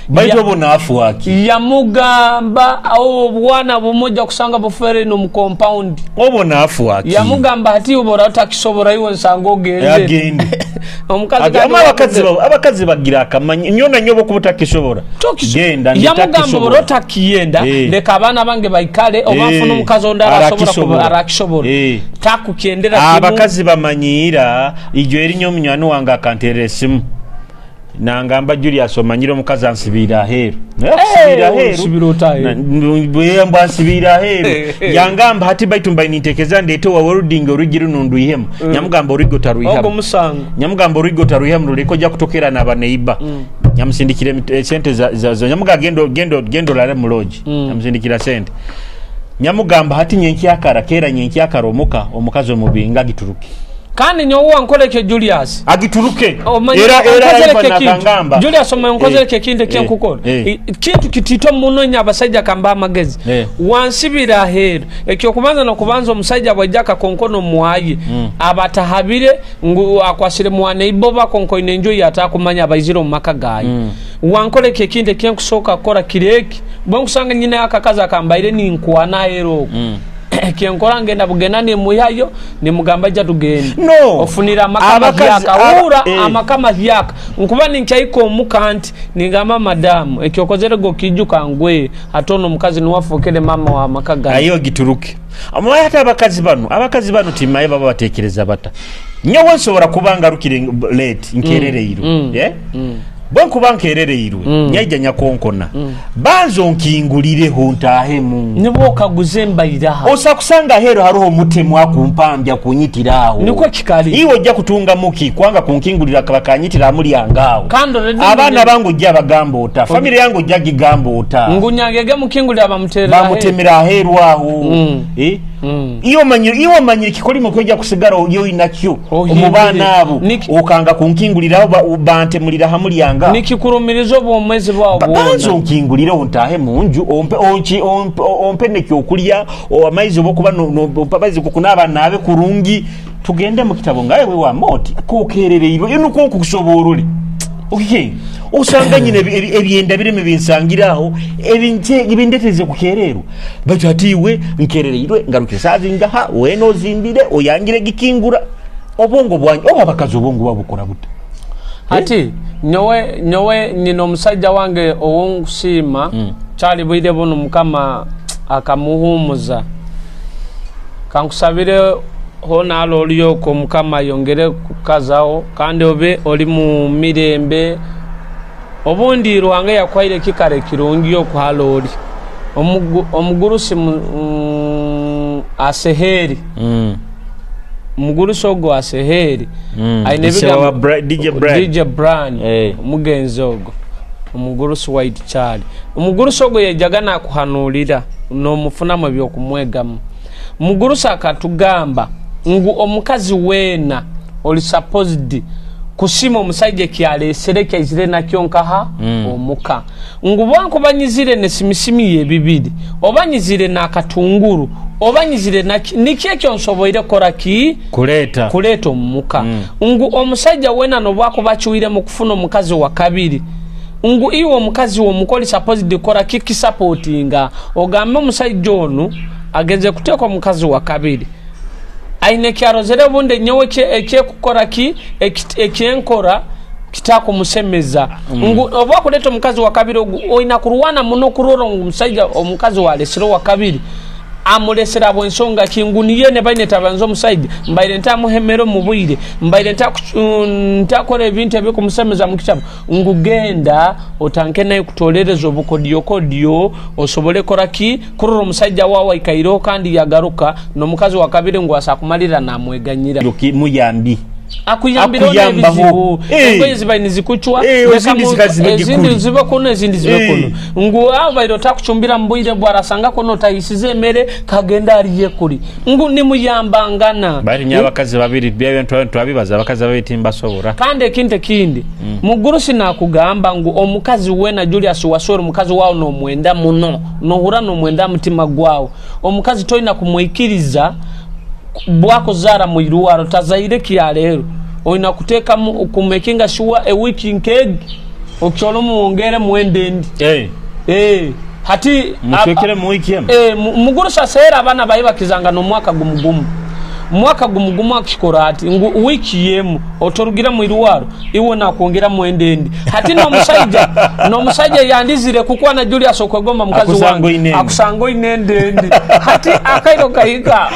Baitu obona afu waki yamugamba obwana bumoja kusanga bufere no mu compound obona afu waki yamugamba ati ubora utakisobora iwe nsango ogende yagende. Omukazi abakazi bagira akamanyi nyona nyobo kuba otakishobora. Genda yamugamba ora otakiyenda leka abaana bange baikale oba nfuna omukazi ondi arasobora arakishobora takukyendera kimu. Abakazi bamanyira ijo erinyo omunywani wange akanterera esimu nangamba Julius omanyire omukazi ansibira aheeru. Bwemba ansibira aheeru yangamba hati baitu mbaye nintekeza ndete wa welding orugi runo nduihemu. Nyamugamba orugi otaruihamu. Ogo musango. Nyamugamba orugi otaruihamu rureko ja kutokera n'abaneiba. Nyamusindikira sente za nyamuga gendo gendo gendo lare mu lodge. Nyamusindikira sente. Nyamugamba hati nyenkyakara kera nyenkyakara omuka omukazi omubinga gituruke. Kandi nyowe nkoleke Julius agituruke era era Julius omankozere ekintu ekyenkukora kintu kitito muno nya abasajja kamba amagezi wansibira aheeru ekyokubanza nokubanza omusajja bwajja kakonkono mwayi abatahabire ngu akwasire mwana iboba konkoine enju yatakumanya abaizire omu maka gayi wankoleke ekintu ekyenkusooka kukora kireki bwe nkusanga nyina akakazi akambaire ninkwana aheeru kyenkora ngenda bugenda nimuyayo nimugamba ja tugende no ofunira amaka yaka amaka mahyaka nkuba ninkyayiko omuka nti ningamba madamu ekyokozere go kijuka ngwe atono omukazi niwafukire mama wa maka gayo ayo gituruke amaye hata abakazi bano timaye baba batekereza bata nyowe nsobora kubanga rukire late nkerereirwe bwe nkuba nkerereirwe nyaija nyakonkona banzo nkingulireho ntahemu nibwo okaguze mbairaha osa kusanga hero haruho mutemu akumpambya kunyitiraho niko kikali iwe ojja kutunga muki kwanga kunkingulira kabakanyitira amuli angawo abaana bangu ojja bagamba ota family yangu ojja gigamba ota ngunyangege mukingulira bamuterera bamutemera aheru aho iyo manyire kikolimo kweja kusigara yo inakyo omubana abo okanga kunkinguliraho bantemulira hamuli anga nikikurumirizo obwomwezi bwawo banzo nkinguliraho ntahe munju ompe onchi ompe nekyokulya amaizi obokuba nompa amaizi kukunaba nabe kurungi tugende mu kitabo ngaye we wa moti kokerereirwe nuko nkukusoborole okay usanga nyine ebyenda bireme binsangiraho ebindeteze kukererwa bati atiwe nkerereirwe ngaruke sazi ngaha weno zimbire oyangire gikingura obwongo bwanyu oba abakazi obwongo babukora buta ati nyowe nyina omusajja wange owonkusiima kyali bwire buno mukama akamuhumuza kankusabire hona alo olyoko mukama yongere kukazaho kandi obe oli mu mirembe obundi Ruhanga yakwaire kikare kirungi okuhala oli omugurusi aseheri mugurusi ogwo aseheri aine bigambo DJ Brand omugenzi ogwo omugurusi white Charlie omugurusi ogwo yajaga nakuhanulira n'omufunamu ebyokumwegamu mugurusi akatugamba ngu omukazi weena oli supposed kusima omusajja kyalesere kyaizire nakyo nkaha omuka ngu bwankubanyizire nesimisimi yebibiri obanyizire nakatunguru obanyizire niki ekyo nsoboire kora ki kuleta omuka ngu omusajja wena nobwakubachiwire mu kufuna omukazi wa kabiri ngu iwe omukazi womukoli supposed kora kiki supportinga ogambe omusajja ono agenze kuteeka omukazi wa kabiri aine kyarozere bunde nyowe ekyekukora ki ekyenkora kitakumusemeza ngu oba kuleta omukazi wa kabiri oina kurwana muno kurora ngu omusajja omukazi walesero wa kabiri amulesera bwensonga kinguniye ne baine tabanzo omusajja mbaire ntamuhemero mu bwire mbaire ntakora ebintu ebikumusemeza mu kitabo ngu genda otanke naye kutolereza obukodyokodyo osobole kora ki kurora omusajja wawe aikairo kandi yagaruka n'omukazi wa kabiri ngu asakumalira namweganyira muyambi akuyambira ebizibu engoye ziba nizikuchwa ezindi ziba kuno ezindi zibe kuno ngu abairo takuchumbira mbwire bwarasanga kono tayisize emere kagenda ariye kuri ngu nimuyambangana bari nyabakazi babiri bya twabibaza abakazi babiri timbasobora kandi ekinte kindi mugurusi nakugamba ngu omukazi wena Julius Wasoro omukazi wawo nomwenda muno nohura nomwenda mutima gwawo omukazi toyina kumwikiriza bwakuzara muiruwaro tazaire kyalero oyina kuteeka kumekinga sure a week nkeg okyolo muongere muendendi hati mutekere mu wiki mugurusa sera abana bayiba kizanga no mwaka gumugumu Mwaka gumu gumu akikora ati ngu wiki yemu otorugira mu irwaro iwe nakwongera mwendendi. Hati n'omusajja yandizire kukwana Julius okwegomba mukazi wange akusanga oinendendi. Hati akairo kahika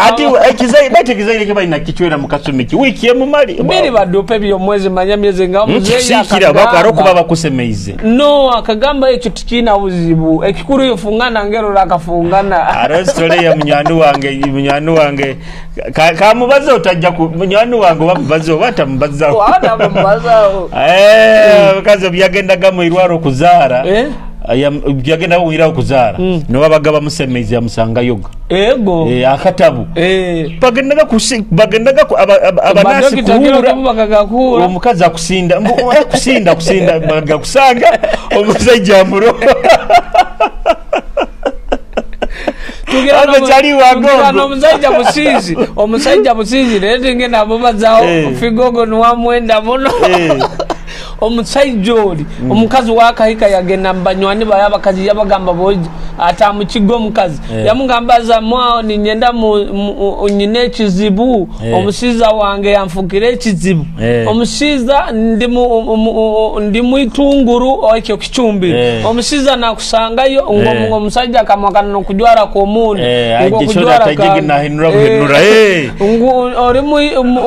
ati ekizai bete kizai kiba ina kichwera mukasumiki wiki yemu mali biri badupe byo mwezi manya myezi nga muzeyi akagamba bako bakusemeize no akagamba ekyo tikina buzibu ekikuru yofungana ngero rakafungana. Arostole ya munywani wange kamubaza otajja ku munywani wange bamubaza oba tamubaza wana bamubaza mukazi byagendaga mu irwaro kuzaara byagenda mu irwaro kuzaara no babaga bamusemeize yamusanga yoga ego akatabu bagendaga abanasi kuhura omukazi akusinda kusinda baga kusanga omusajja amuro. Omusajja busizi rero ngenda mubazaho figogo niwamwenda muno. Omusajja oli omukazi wakahika yagenda mbanywani baye abakazi yabagamba boji atamukigo omukazi yamugamba za mwao ninyenda nyine ekizibu omusiza wange yanfukira ekizibu omusiza ndi muitunguru ekyo kichumbi omusiza nakusangayo ngo omusajja akamwakana nokujwara ku omundu ngo kujwara ngo ori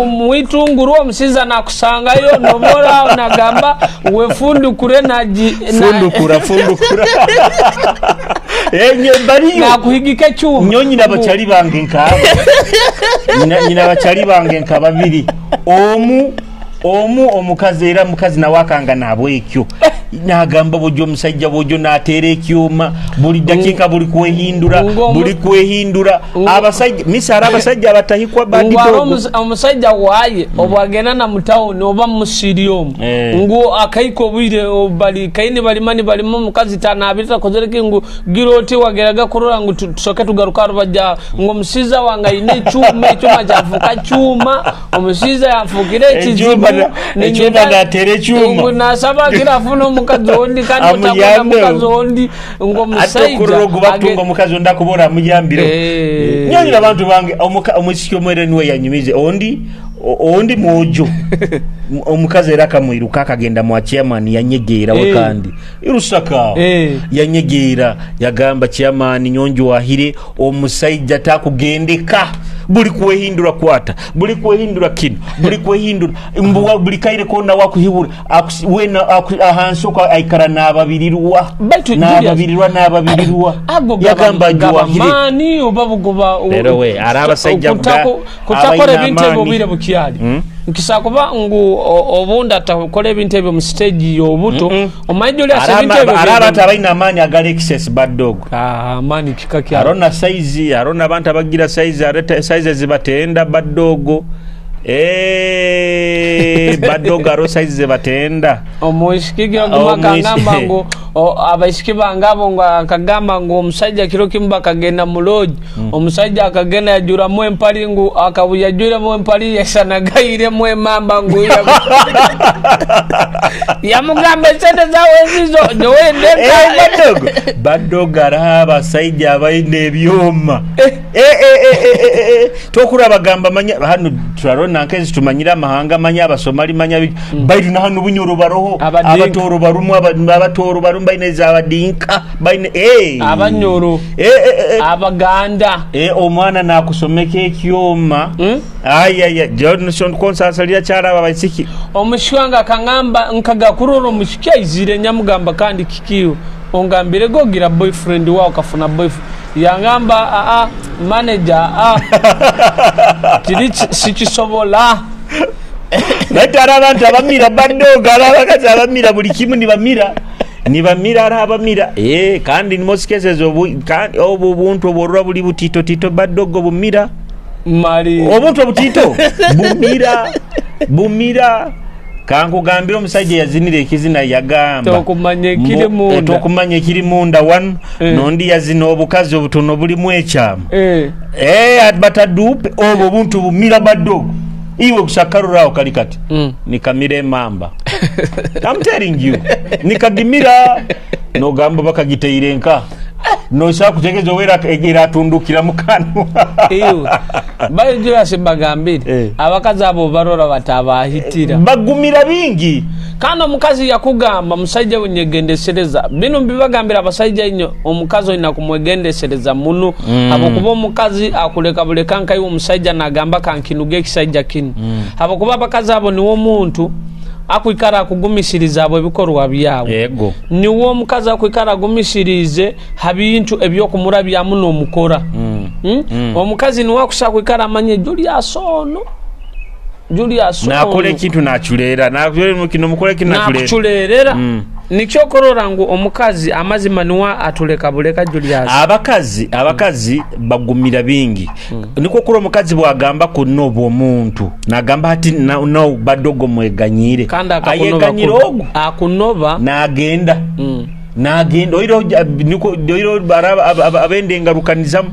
muitunguru omusiza nakusangayo nobora nagamba wefundukure naji fundukura enye bariyo nakuhigika cyuma nyonyi nabachali bange nkaba nyina bachali bange nkaba babiri omu omukazi era mukazi nawakanga nabwekyo nagamba bojo omusajja bojo natera ekyuma buli dakika buli kwehindura abasajja misara abasajja abatahikwa badi dogo. Omusajja waye obwagenda na mutawuni oba musiri omu ngo akaiko bwire bali kaini balimani balimo mukazi tanabita kozereke ngu giroti wageraga kurora ngu tusoke tugaruka rubajja ngo omusiza wanga ine chuma ekyuma kyafuka chuma omusiza yafukire ekizibu ekyuma natere chuma ngo nasaba kirafuna omukazi ondi kandi utakunda mukazi ondi ngo musajja atokuroro batunga omukazi onda kubora amuyambire. Nyanyira abantu bange omusiki omwere niwe yanyumize ondi mwojo omukazi era akamwiruka akagenda mwa chairman yanyegeera we kandi irusaka yanyegeera yagamba chairman nyonjo wahire omusajja takugendeka buli kwehindura kwata buli kwehindura kino buli kwehindura mbuwa buli kaire kona wakuhibura wena ahansoka aikara nababirirwa nababirirwa yagamba juwahire mani obabugoba rero we arabasajja kutakora ebintu ebyo bwire bukyali nkisakuba ngu obunda atakora ebintu ebyo mu stage y'obuto omanyi oli asebintu ebyo araba abalina amaanyi agali excess bad dog amaanyi kika kya arona size arona abantu abagira size areta size zibatenda bad dog bad dog aro size zibatenda omuishiki gakugamba ngu abaishiki bangabo ngo akagamba ngo omusajja kiro kimu bakagenda mu lodge omusajja akagenda yajuramu empali ngu akabuyajuremu empali yasanagayiremu emamba ngu yamugamba esente zawe ezizo nyowe badogo abasajja abalina ebyoma tokura bagamba manya hano turarona nkezi tumanyira amahanga manya abasomali manya baitu na hano bunyoro baroho abatoro barumu abatoro barumu baine zabadinka baine abanyoro abaganda omwana nakusomeka ekyoma ayaya Johnson konsasalira kyaraba baisiki omushwanga akangamba nkagakurora omushiki aizire nyamugamba kandi kikiyo ongambire gogira boyfriend wao kafuna boyfriend yangamba manager kiri sikisobola natara abantu abamira badoga abakazi abamira buli kimu nibamira arabamira kandi in most cases obu buntu oborwa buli butito tito badogo bumira mali obuntu obutito bumira kankugambira omusajja yazinira ekizina yagamba tokumanya ekiri munda wano nondi yazina obukazi obutono bulimu ekyama batadupe obwo obuntu bumira badogo iwe kusakaruraho kali kati nikamira emamba I'm telling you nikagimira nogamba bakagiteire nka Nosobola kutegeeza owera eratundukira mu kanwa. Iwe bayo Julius mbagambire, abakazi abo barora batabahitira, bagumira bingi. Kandi omukazi yakugamba musajja we nyegendesereza, bino mbibagambira abasajja inyo, omukazi olina kumwegendesereza muno, habwokuba omukazi akuleka buleka nkaiwe omusajja nagamba kankinuga ekisajja kinu, habwokuba abakazi abo niwo omuntu akwikara akugumisiriza abo ebikorwa byawe. Niwo omukazi akwikara agumisirize ha bintu ebyokumurabyamu n'omukora. Omukazi niwe akusa kwikara amanye Julius ono, Julius ono. Nakola ekintu naculera, naculera kino mukole kino naculera. Nakuculerera. Nikyo korora ngu omukazi amazima niwe atuleka buleka Julius. Abakazi bagumira bingi. Niko kuri omukazi bwagamba kunoba omuntu nagamba ati no badogo mweganyire. Kandi Ayeganyire ogu. Akunoba. Nagenda. Nagenda oiro niko oiro abende ngarukanizamu.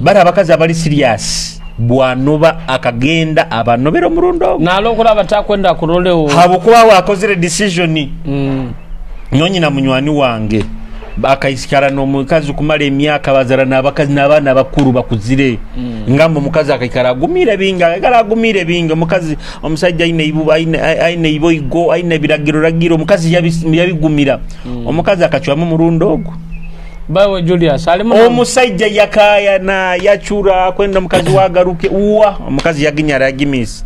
Bari abakazi abali serious. Bwanoba akagenda abanobera omurundo. Nalokora batakwenda kurolewo. Habukuba wakozere decision. Nyonyi na munywani wange akaisikara n'omukazi kumala emyaka bazara n'abakazi n'abaana bakuru bakuzire. Ngamba omukazi akaikara agumire bingi, akaikara agumire bingi. Omukazi omusajja aine ibu, aine iboigo, aine biragiro ragiro, omukazi yabigumira. Omukazi akacwamu murundo ogwo. Bawe Julius alimu omusajja yakaya na yachura kwenda omukazi wagaruke uwa omukazi yaginyara yagimisa.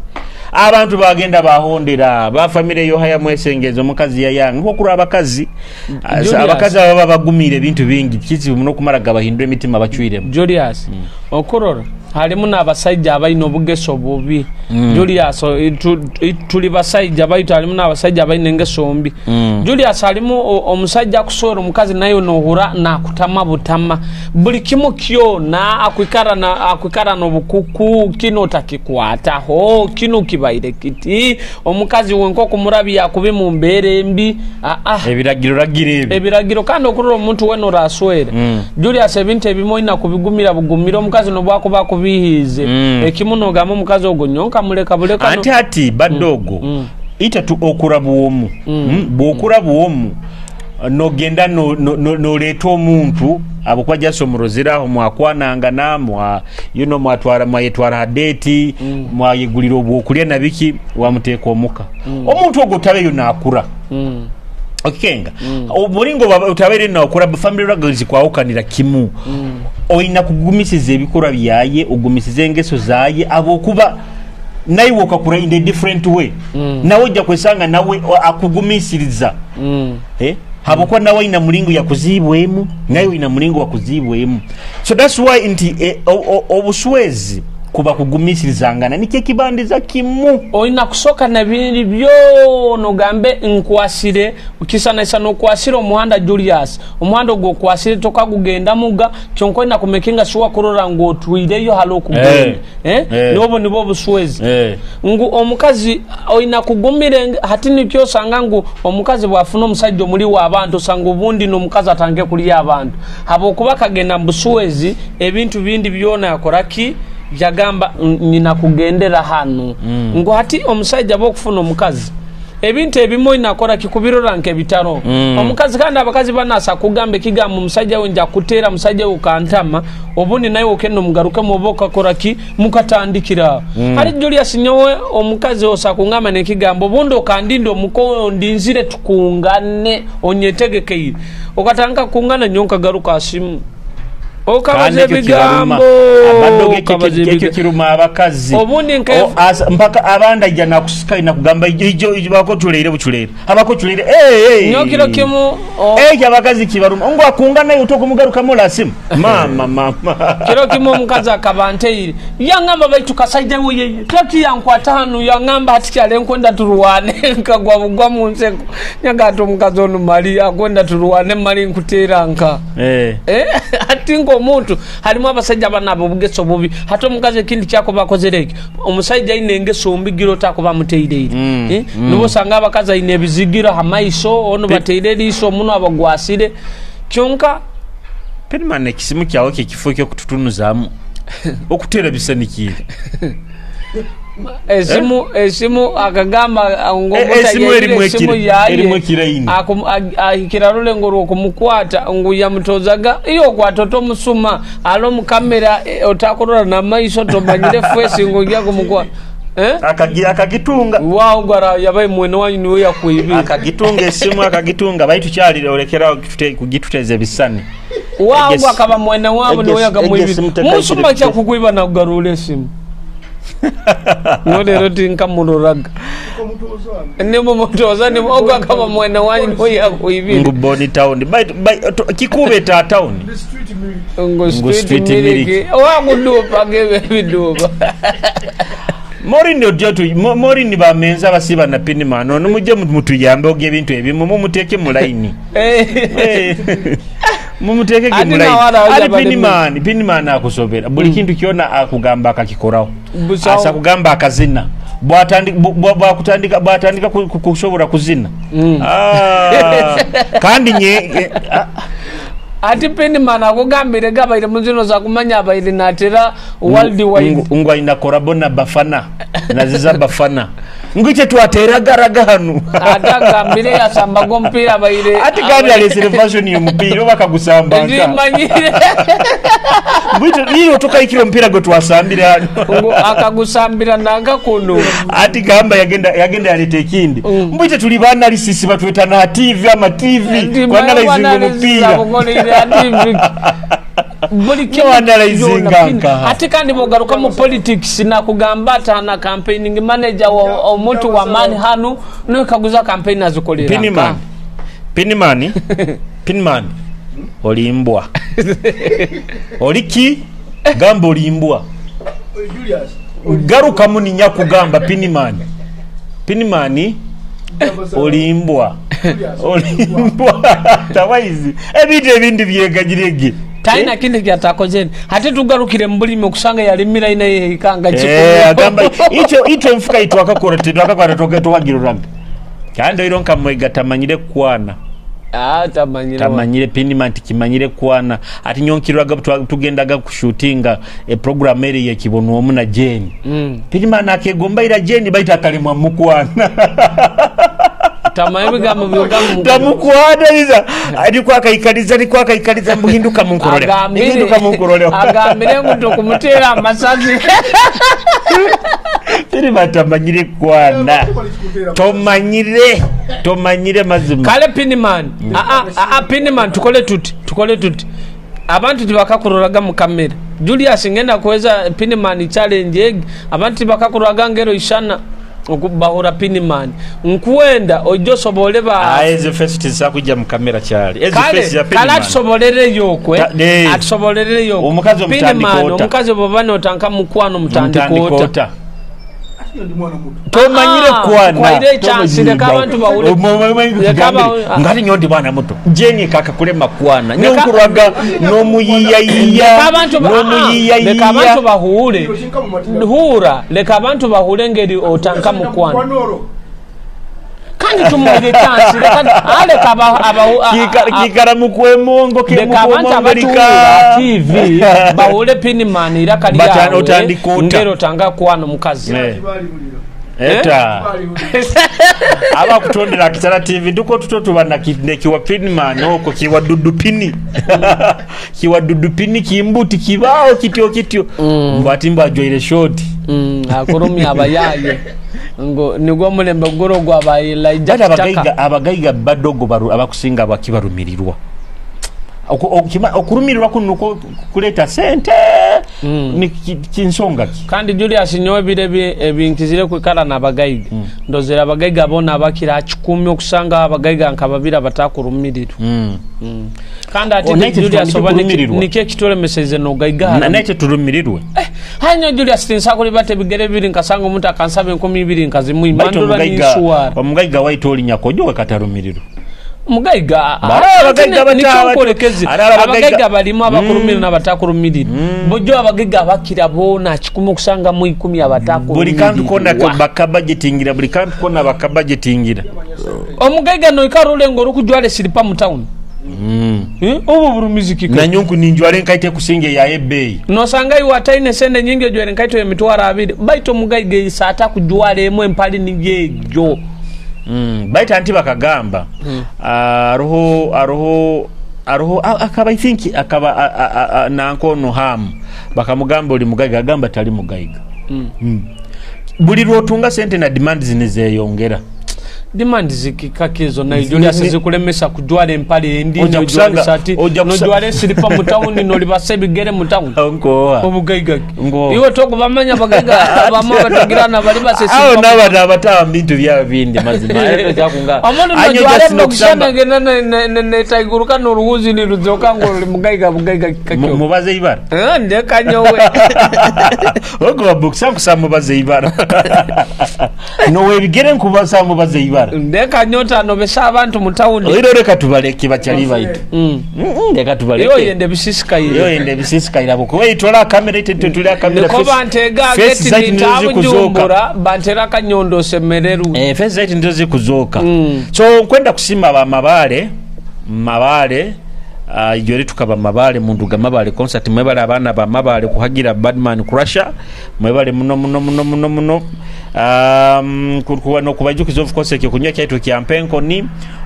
Abantu bagenda bahondera ba family yo haya mwesengeza omukazi yayanga nko kuri abakazi. Abakazi aba bagumire ebintu bingi kizibu muno kumara gabahindura emitima bacwiremo. Julius, okurora halimu n'abasajja abalina obugeso bubi. Julius, tuli basajja baitu halimu n'abasajja abalina engeso mbi. Julius, halimu omusajja akuswera omukazi naye nohura nakutama butama buli kimu kyona akwikara n'obukuku kino takikwataho kino kibaire kiti omukazi wenko kumurabi yakubi mu mbeera embi. Ebiragiro ragiro ebi. Ebiragiro kandi okurora omuntu weno oraswera. Julius, ebintu ebimwe olina kubigumira bugumira omukazi nobwakuba kubihiize. Ekimu nogamba omukazi ogwo nyonka muleka buleka Anti ati badogo, ita tu okura bwomu. Bwokura bwomu nogenda noleeta omuntu abokwa jaso murozeraho mwakwananga na mwa you know mwatwara mwayetwara hadeti, mwayigulira obwokulya na biki wamuteeka omuka. Omuntu ogwo tabeyo nakura. Okenga. Omuringo utabere nakura family ragazi kwawukanira kimu. Oyina kugumisiza ebikorwa byaye, ugumisize engeso zaye abokuba naye okakura in a different way. Nawe ojja kwesanga nawe akugumisiriza. Habokuba nawe ina mulingo ya kuzibwemu, nawe ina mulingo wa kuzibwemu. So that's why nti obuswezi kuba kugumisirizangana nikyo ekibandiza kimu. Oyina kusoka na bindi byona ogambe nkwasire ukisanaisa nokwasira omuhanda Julius, omuhanda ogwo okwasire tokagugenda muga kyonka oyina kumekinga shuwa kurora ngu otwireyo hali okugenda. Nobo nibwo obuswezi. Ngu omukazi oyina kugumira hati nikyo osanga ngu omukazi bwafuna omusajja omuli w'abantu osanga obundi n'omukazi atange kulya abantu habwokuba kagenda mu buswezi ebintu bindi byona yakoraki yagamba nina kugendera hano. Ngo hati omusajja bokufuna omukazi ebintu ebimwe inakora kikubirora nke bitaro. Omukazi kandi abakazi banasa kugamba ekigambo omusajja we nja kuteera musajja we kantama obundi naye okenda omugaruke muboka kora ki mukatandikira. Hari Julius nyowe omukazi osa kungama nekigambo obundi okandinda omuko ndinzire tukungane onyetegekeire okatanga kungana nyonka garuka asimu. Okabaze ebigambo, okabaze Ekyo kiruma abakazi. Obundi nka Mpaka abanda ijja nakusika inakugamba ijo ijo bako tuleire buchulere. Abako tuleire. Nyo kiro kimu, Abakazi kibaruma. Ngo akungana naye utoko mugaruka mola simu. Mama, mama. Kiro kimu omukazi akabanteire. Yangamba baitu kasaije we yeye. Taki yankwata hano yangamba ati kyale nkwenda turuwane nkagwa bugwa mu nseko. Nyaga omukazi ono mali akwenda turuwane mali nkuteera nka. Ati ngo omuntu halimu abasajja banabo obugeso bubi hata omukazi ekindi kyako bakozere eki omusajja ayina engeso mbi gira otakuba muteireire. Nibo osanga abakazi ayina ebizigira ha maiso ono bateire eriiso muno abagwasire kyonka Penman ekisimu kyawe kyekifo ekyokututunuzaamu okuteera bisanikire. Esimu akagamba ngo Esimu erimu erimu ekiraini. Ahikira rulengo rwokumukwata ngu yamutozaga iyo kwata otomusuma alo mu kamera otakurora na maiso tomanyire face ngo ujya kumukwata. Akagitunga wao gwara yabaye mwene wanyu niwe yakwibira akagitunga esimu akagitunga baitu kyalire olekera kugituteza ebisani wao akaba mwene wabo niwe yakamwibira musuma kya kukwiba na kugarura esimu. Nolero tinkamuroraga nimo mutoza nimo ogwa kama mwene wanyu niwe yakwibira ngu boni town kikube ta town ngo street miliki wakudupa gebe bidupa. Morini odyotu Morini bamenza basiba na Pinman ono mujje mutuyambe oge ebintu ebimu mumuteeke mu line. Mumuteeke mu line. Ali Pinman Pinman akusobera buli kintu kyona akugamba akakikoraho. Asa kugamba akazina. Bwatandika bwatandika kushobora kuzina. Kandi nye ati Pinman akugambire gabaire muzino za kumanya abaire natera world wide ngwa ina korabo na Bafana naziza Bafana ngwiche twateraga raga hanu atagambire yasamba gompira abaire ati kandi alesere version y'umupira bakagusamba ndimanyire ngwiche iyo tukaikira mpira go twasambira hanu ngo akagusambira nanga kuno ati gamba yagenda yalete ikindi mbwiche tuli bana lisisi batweta na TV ama TV kwa analyzing umupira ate kandi bogaruka mu politics na kugamba atana campaigning manager omuntu wa man hanu nekaguza campaign azikolera Pinman Pinman olimbwa oliki gamba olimbwa garuka muninya kugamba Pinman Pinman olimbwa tawaizi ebintu ebindi byegagirege taina kindi kyatakozeni hati tugarukire mbulimi okusanga yalimira ina yehikanga chiko agamba icho mfuka itu akakora akakora tokagiruraga kandi oiro nkamwega tamanyire kwana tamanyire Pinman tikimanyire kwana ati nyonkirwaga tugendaga kushutinga program eri yekibono omu na Jane. Pinman akegomba ira Jane baita akalemwa mukwana. Tamaye bigambo tamukwana iza alikuwa akaikaliza mbuhinduka munkorole hinduka munkorole agambire ngo kumutera amasazi. Pinman tamanyire kwana tomanyire mazima kale Pinman Pinman tukole tuti abantu tibakakuroraga mu kamera. Julius ngenda kuweza Pinman challenge abantu tibakakuroraga ngero ishana okubahura Pinman nkuenda ojo sobole ba eze face tisakuja mu kamera cyali eze face ya Pinman kala tusobolere yokwe atusobolere yokwe omukazi omutandikota omukazi bobane otanka mukwano mutandikota tomanyire kwana kwaire chance leka abantu bahure ngari nyondi bwana muto Jeni kakakulema kwana nyonkurwaga nomuyiyayiya leka abantu bahure hura leka abantu bahure ngeri otanka mukwano kandi tumuire chance leka kikara mukwemongo leka abantu abatuura TV bahure Pinman irakali yawe ngero otanga kwana mukazi eta aba kutondera Kitara TV nduko tuto tubana kiwa Pinman oko kiwa dudupini kiwa dudupini kimbuti kibao kityo kityo mbatimba ajoire short akurumi abayaye ngo nigwo mulembe goro gwa bayila abagaiga badogo abakusinga bakibarumirirwa okurumirirwa kuno kuleta sente ni kinsonga ki kandi Julius nyowe bire ebinkizire kwikala nabagaiga ndozera abagaiga bona abakira 10 okusanga abagaiga nkababira batakurumirirwa kandi ati Julius oba nike kitole meseze no gaiga naite turumirirwe hanyo Julius tinsakuli bate bigere biri nkasanga omuntu akansaba 2000 nkazimuima ndora ni suwara omugaiga waito olinyako jowe katarumirirwa mugaiga abagaiga balimu abakurumirira n'abatakurumirira bujo abagaiga abakira bona 10 okusanga mu 10 abatakurumirira buli kantu kona bakabajetingira buli kantu kona bakabajetingira omugaiga no ikarule ngoro kujwale silipa mu town Obu burumizi kika Nanyonku ninjwara enkaito ekusinga eya ebeeyi. Nosanga iwe ataine sente nyingi ojwaire enkaito y'emitwaro 20, baitu omugaiga eisa kujwara emu empali niyo egyo. Baitu anti bakagamba aroho aroho aroho akaba, I think akaba nankono Hamu bakamugamba oli mugaiga, agamba tali mugaiga. Buli lwotunga sente na demand zinizeyongera. Demand zikikaki ezo nayo, Julius, zikulemesa kujwara empale endi? Ojja Nojwara esati, nojwara esiripa mu tawuni, nolibasa ebigere mu tawuni. Nkowa. Obugaiga ki? Ngo. Iwe tokubamanya abagaiga abamwe batugirana balibasa Aho esiripa. N'abantu abataba mu bintu byabo bindi mazima. Ariko kyakunga Omuntu anyo nojwara just ebokisa nokusamba negenda netaiguruka noruhuzi niruzoka ngu oli mugaiga. Bugaiga kikakyo? Mubaze ibara. Ndeka nyowe. Okuba bokisa nkusaba mubaze ibara, nowebigere nkubasa mubaze ibara. Ndeka nyota nobesa abantu mu tawuni. Oiro reka tubaleke bakyali baitu. Reka Iyo tubaleke. Yende bisisikaire. Iyo yende bisisikaire kuba itwala kamera ite tuli kamera. Niko bantega Face geti zaitu nizo zikuzoka. nitabujumbura bantera akanyondo semererwe. Face zaitu nizo zikuzoka. So nkwenda kusima ba mabale mabale, ijore tukaba mabale munduga mabale concert. Mwebale abaana ba mabale kuhagira Badman Crusher, mwebale muno muno muno muno muno. Kuba nokubajukiza, of course, ekyokunywa kyaitu kya mpenkoni.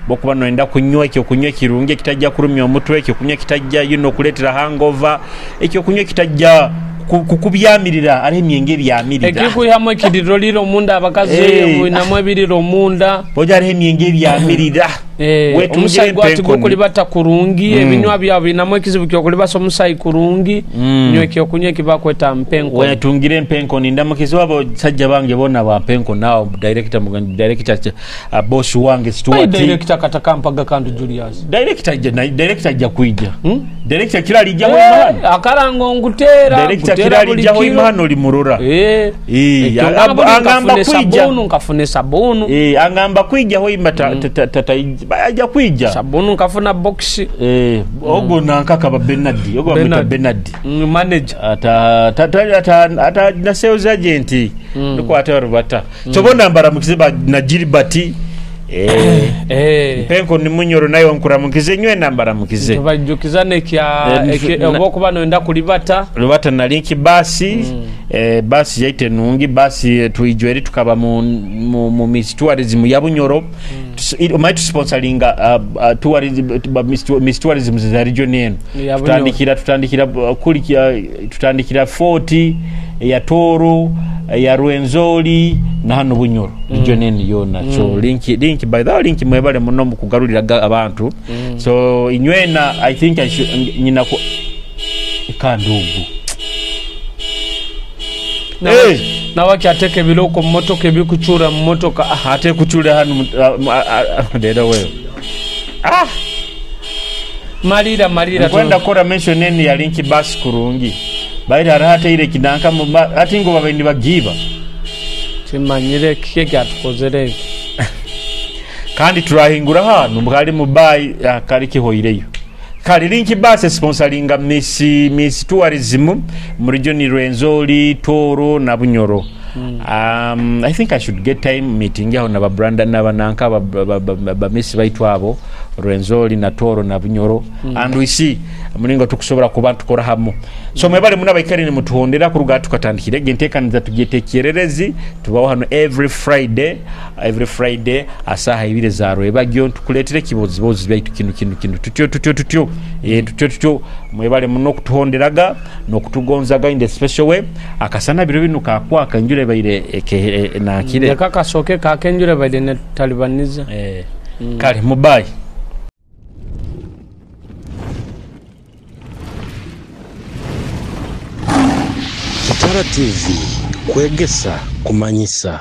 Bokuba noenda kunywa ekyokunywa ekirungi ekitajja kurumya omutwe, ekyokunywa ekitajja kuleetera hangover, ekyokunywa ekitajja kukubyamirira, ari emyenge ebyamirira. Ekikwihamu ekiriro liro omunda abakazi bwinamu ebiriro omunda. Oja hariho emyenge ebyamirira. Wetungire Omusayi gwati empenkoni. Gukulibata kurungi. Ebinywa byawe binamu ekizibu kyokulibasa omusayi kurungi. Nywa ekyokunywa ekibakweta mpenkoni. Wetungire empenkoni. Ndamukizi wabo sajja bange bona ba mpenkoni awo, director director, boss wange Stuart. Director katakampaga kantu, Julius. Director ajja director ajja kuija. Director kila alijjaho imahano. Akarango nkutera. Director nkutera kila buli alijjaho kiro. imahano limurora. Ekyo Angamba nkafune kuija. sabunu, nkafune sabunu. Angamba kwijaho ima ajja kwija. Sabunu nkafuna box. Ogwo nankaka ba Bernard, ogwo bamwita Bernard. Bernard. Manager. Ata ata ata ata na sales agent nikwata rubata kyobona mbaramukize ba na Gilbert. Mpenko ni munyoro nayo nkuramukize nywe nambaramukize. Tubajjukiza nekya oba okuba noyenda kulibata. Rubata na linki basi, basi yaite nungi basi, tuijweri tukaba mu Miss Tourism ya Bunyoro. Omanyi tusponsoringa tourism, Miss Tourism za region eno. Ya Bunyoro. Tutandikira kuli tutandikira 40 ya Toro, ya Rwenzori na hano Bunyoro, region eno yona. So link by the way, link mwebale muno mukugarulira abantu. So inywena I think I should nyina ku kandugu. Nawe ateeka ebiroko mu motoka ebikucura mu motoka. Ah, ate kucura hano leero wewe, ah. Malira malira. Nkwenda kora mention eni ya linki basi kurungi baita hariho ateire kinanka ati ngo babe nibagiba. Kimanyire kiki kyatukozere eki. Kandi turahingura hano kali mubayi kali kihoireyo kali linki basi sponsoringa Miss Tourism mu region Rwenzori, Toro na Bunyoro. I think I should get time meeting aho na babranda na bananka ba Miss baitu abo Rwenzori na Toro na Bunyoro, and we see mulingo tukusobola kuba tukora hamu. So mwebale muna baikari ni mutuhondera kuruga tukatandikire gentekaniza tugetekererezi tubaho hano every Friday, every Friday asaha 2 za rwebagyo tukuletere kibozibozi byaitu kinu kinu kinu tutyo tutyo tutyo, tutyo tutyo. Mwebale muno kutuhonderaga nokutugonzaga in the special way. Akasana biro binu kakwaka njure baire na kire. Leka kasoke kakenjure baire ne talibaniza. Kale mubayi. Kitara TV, kwegesa kumanyisa.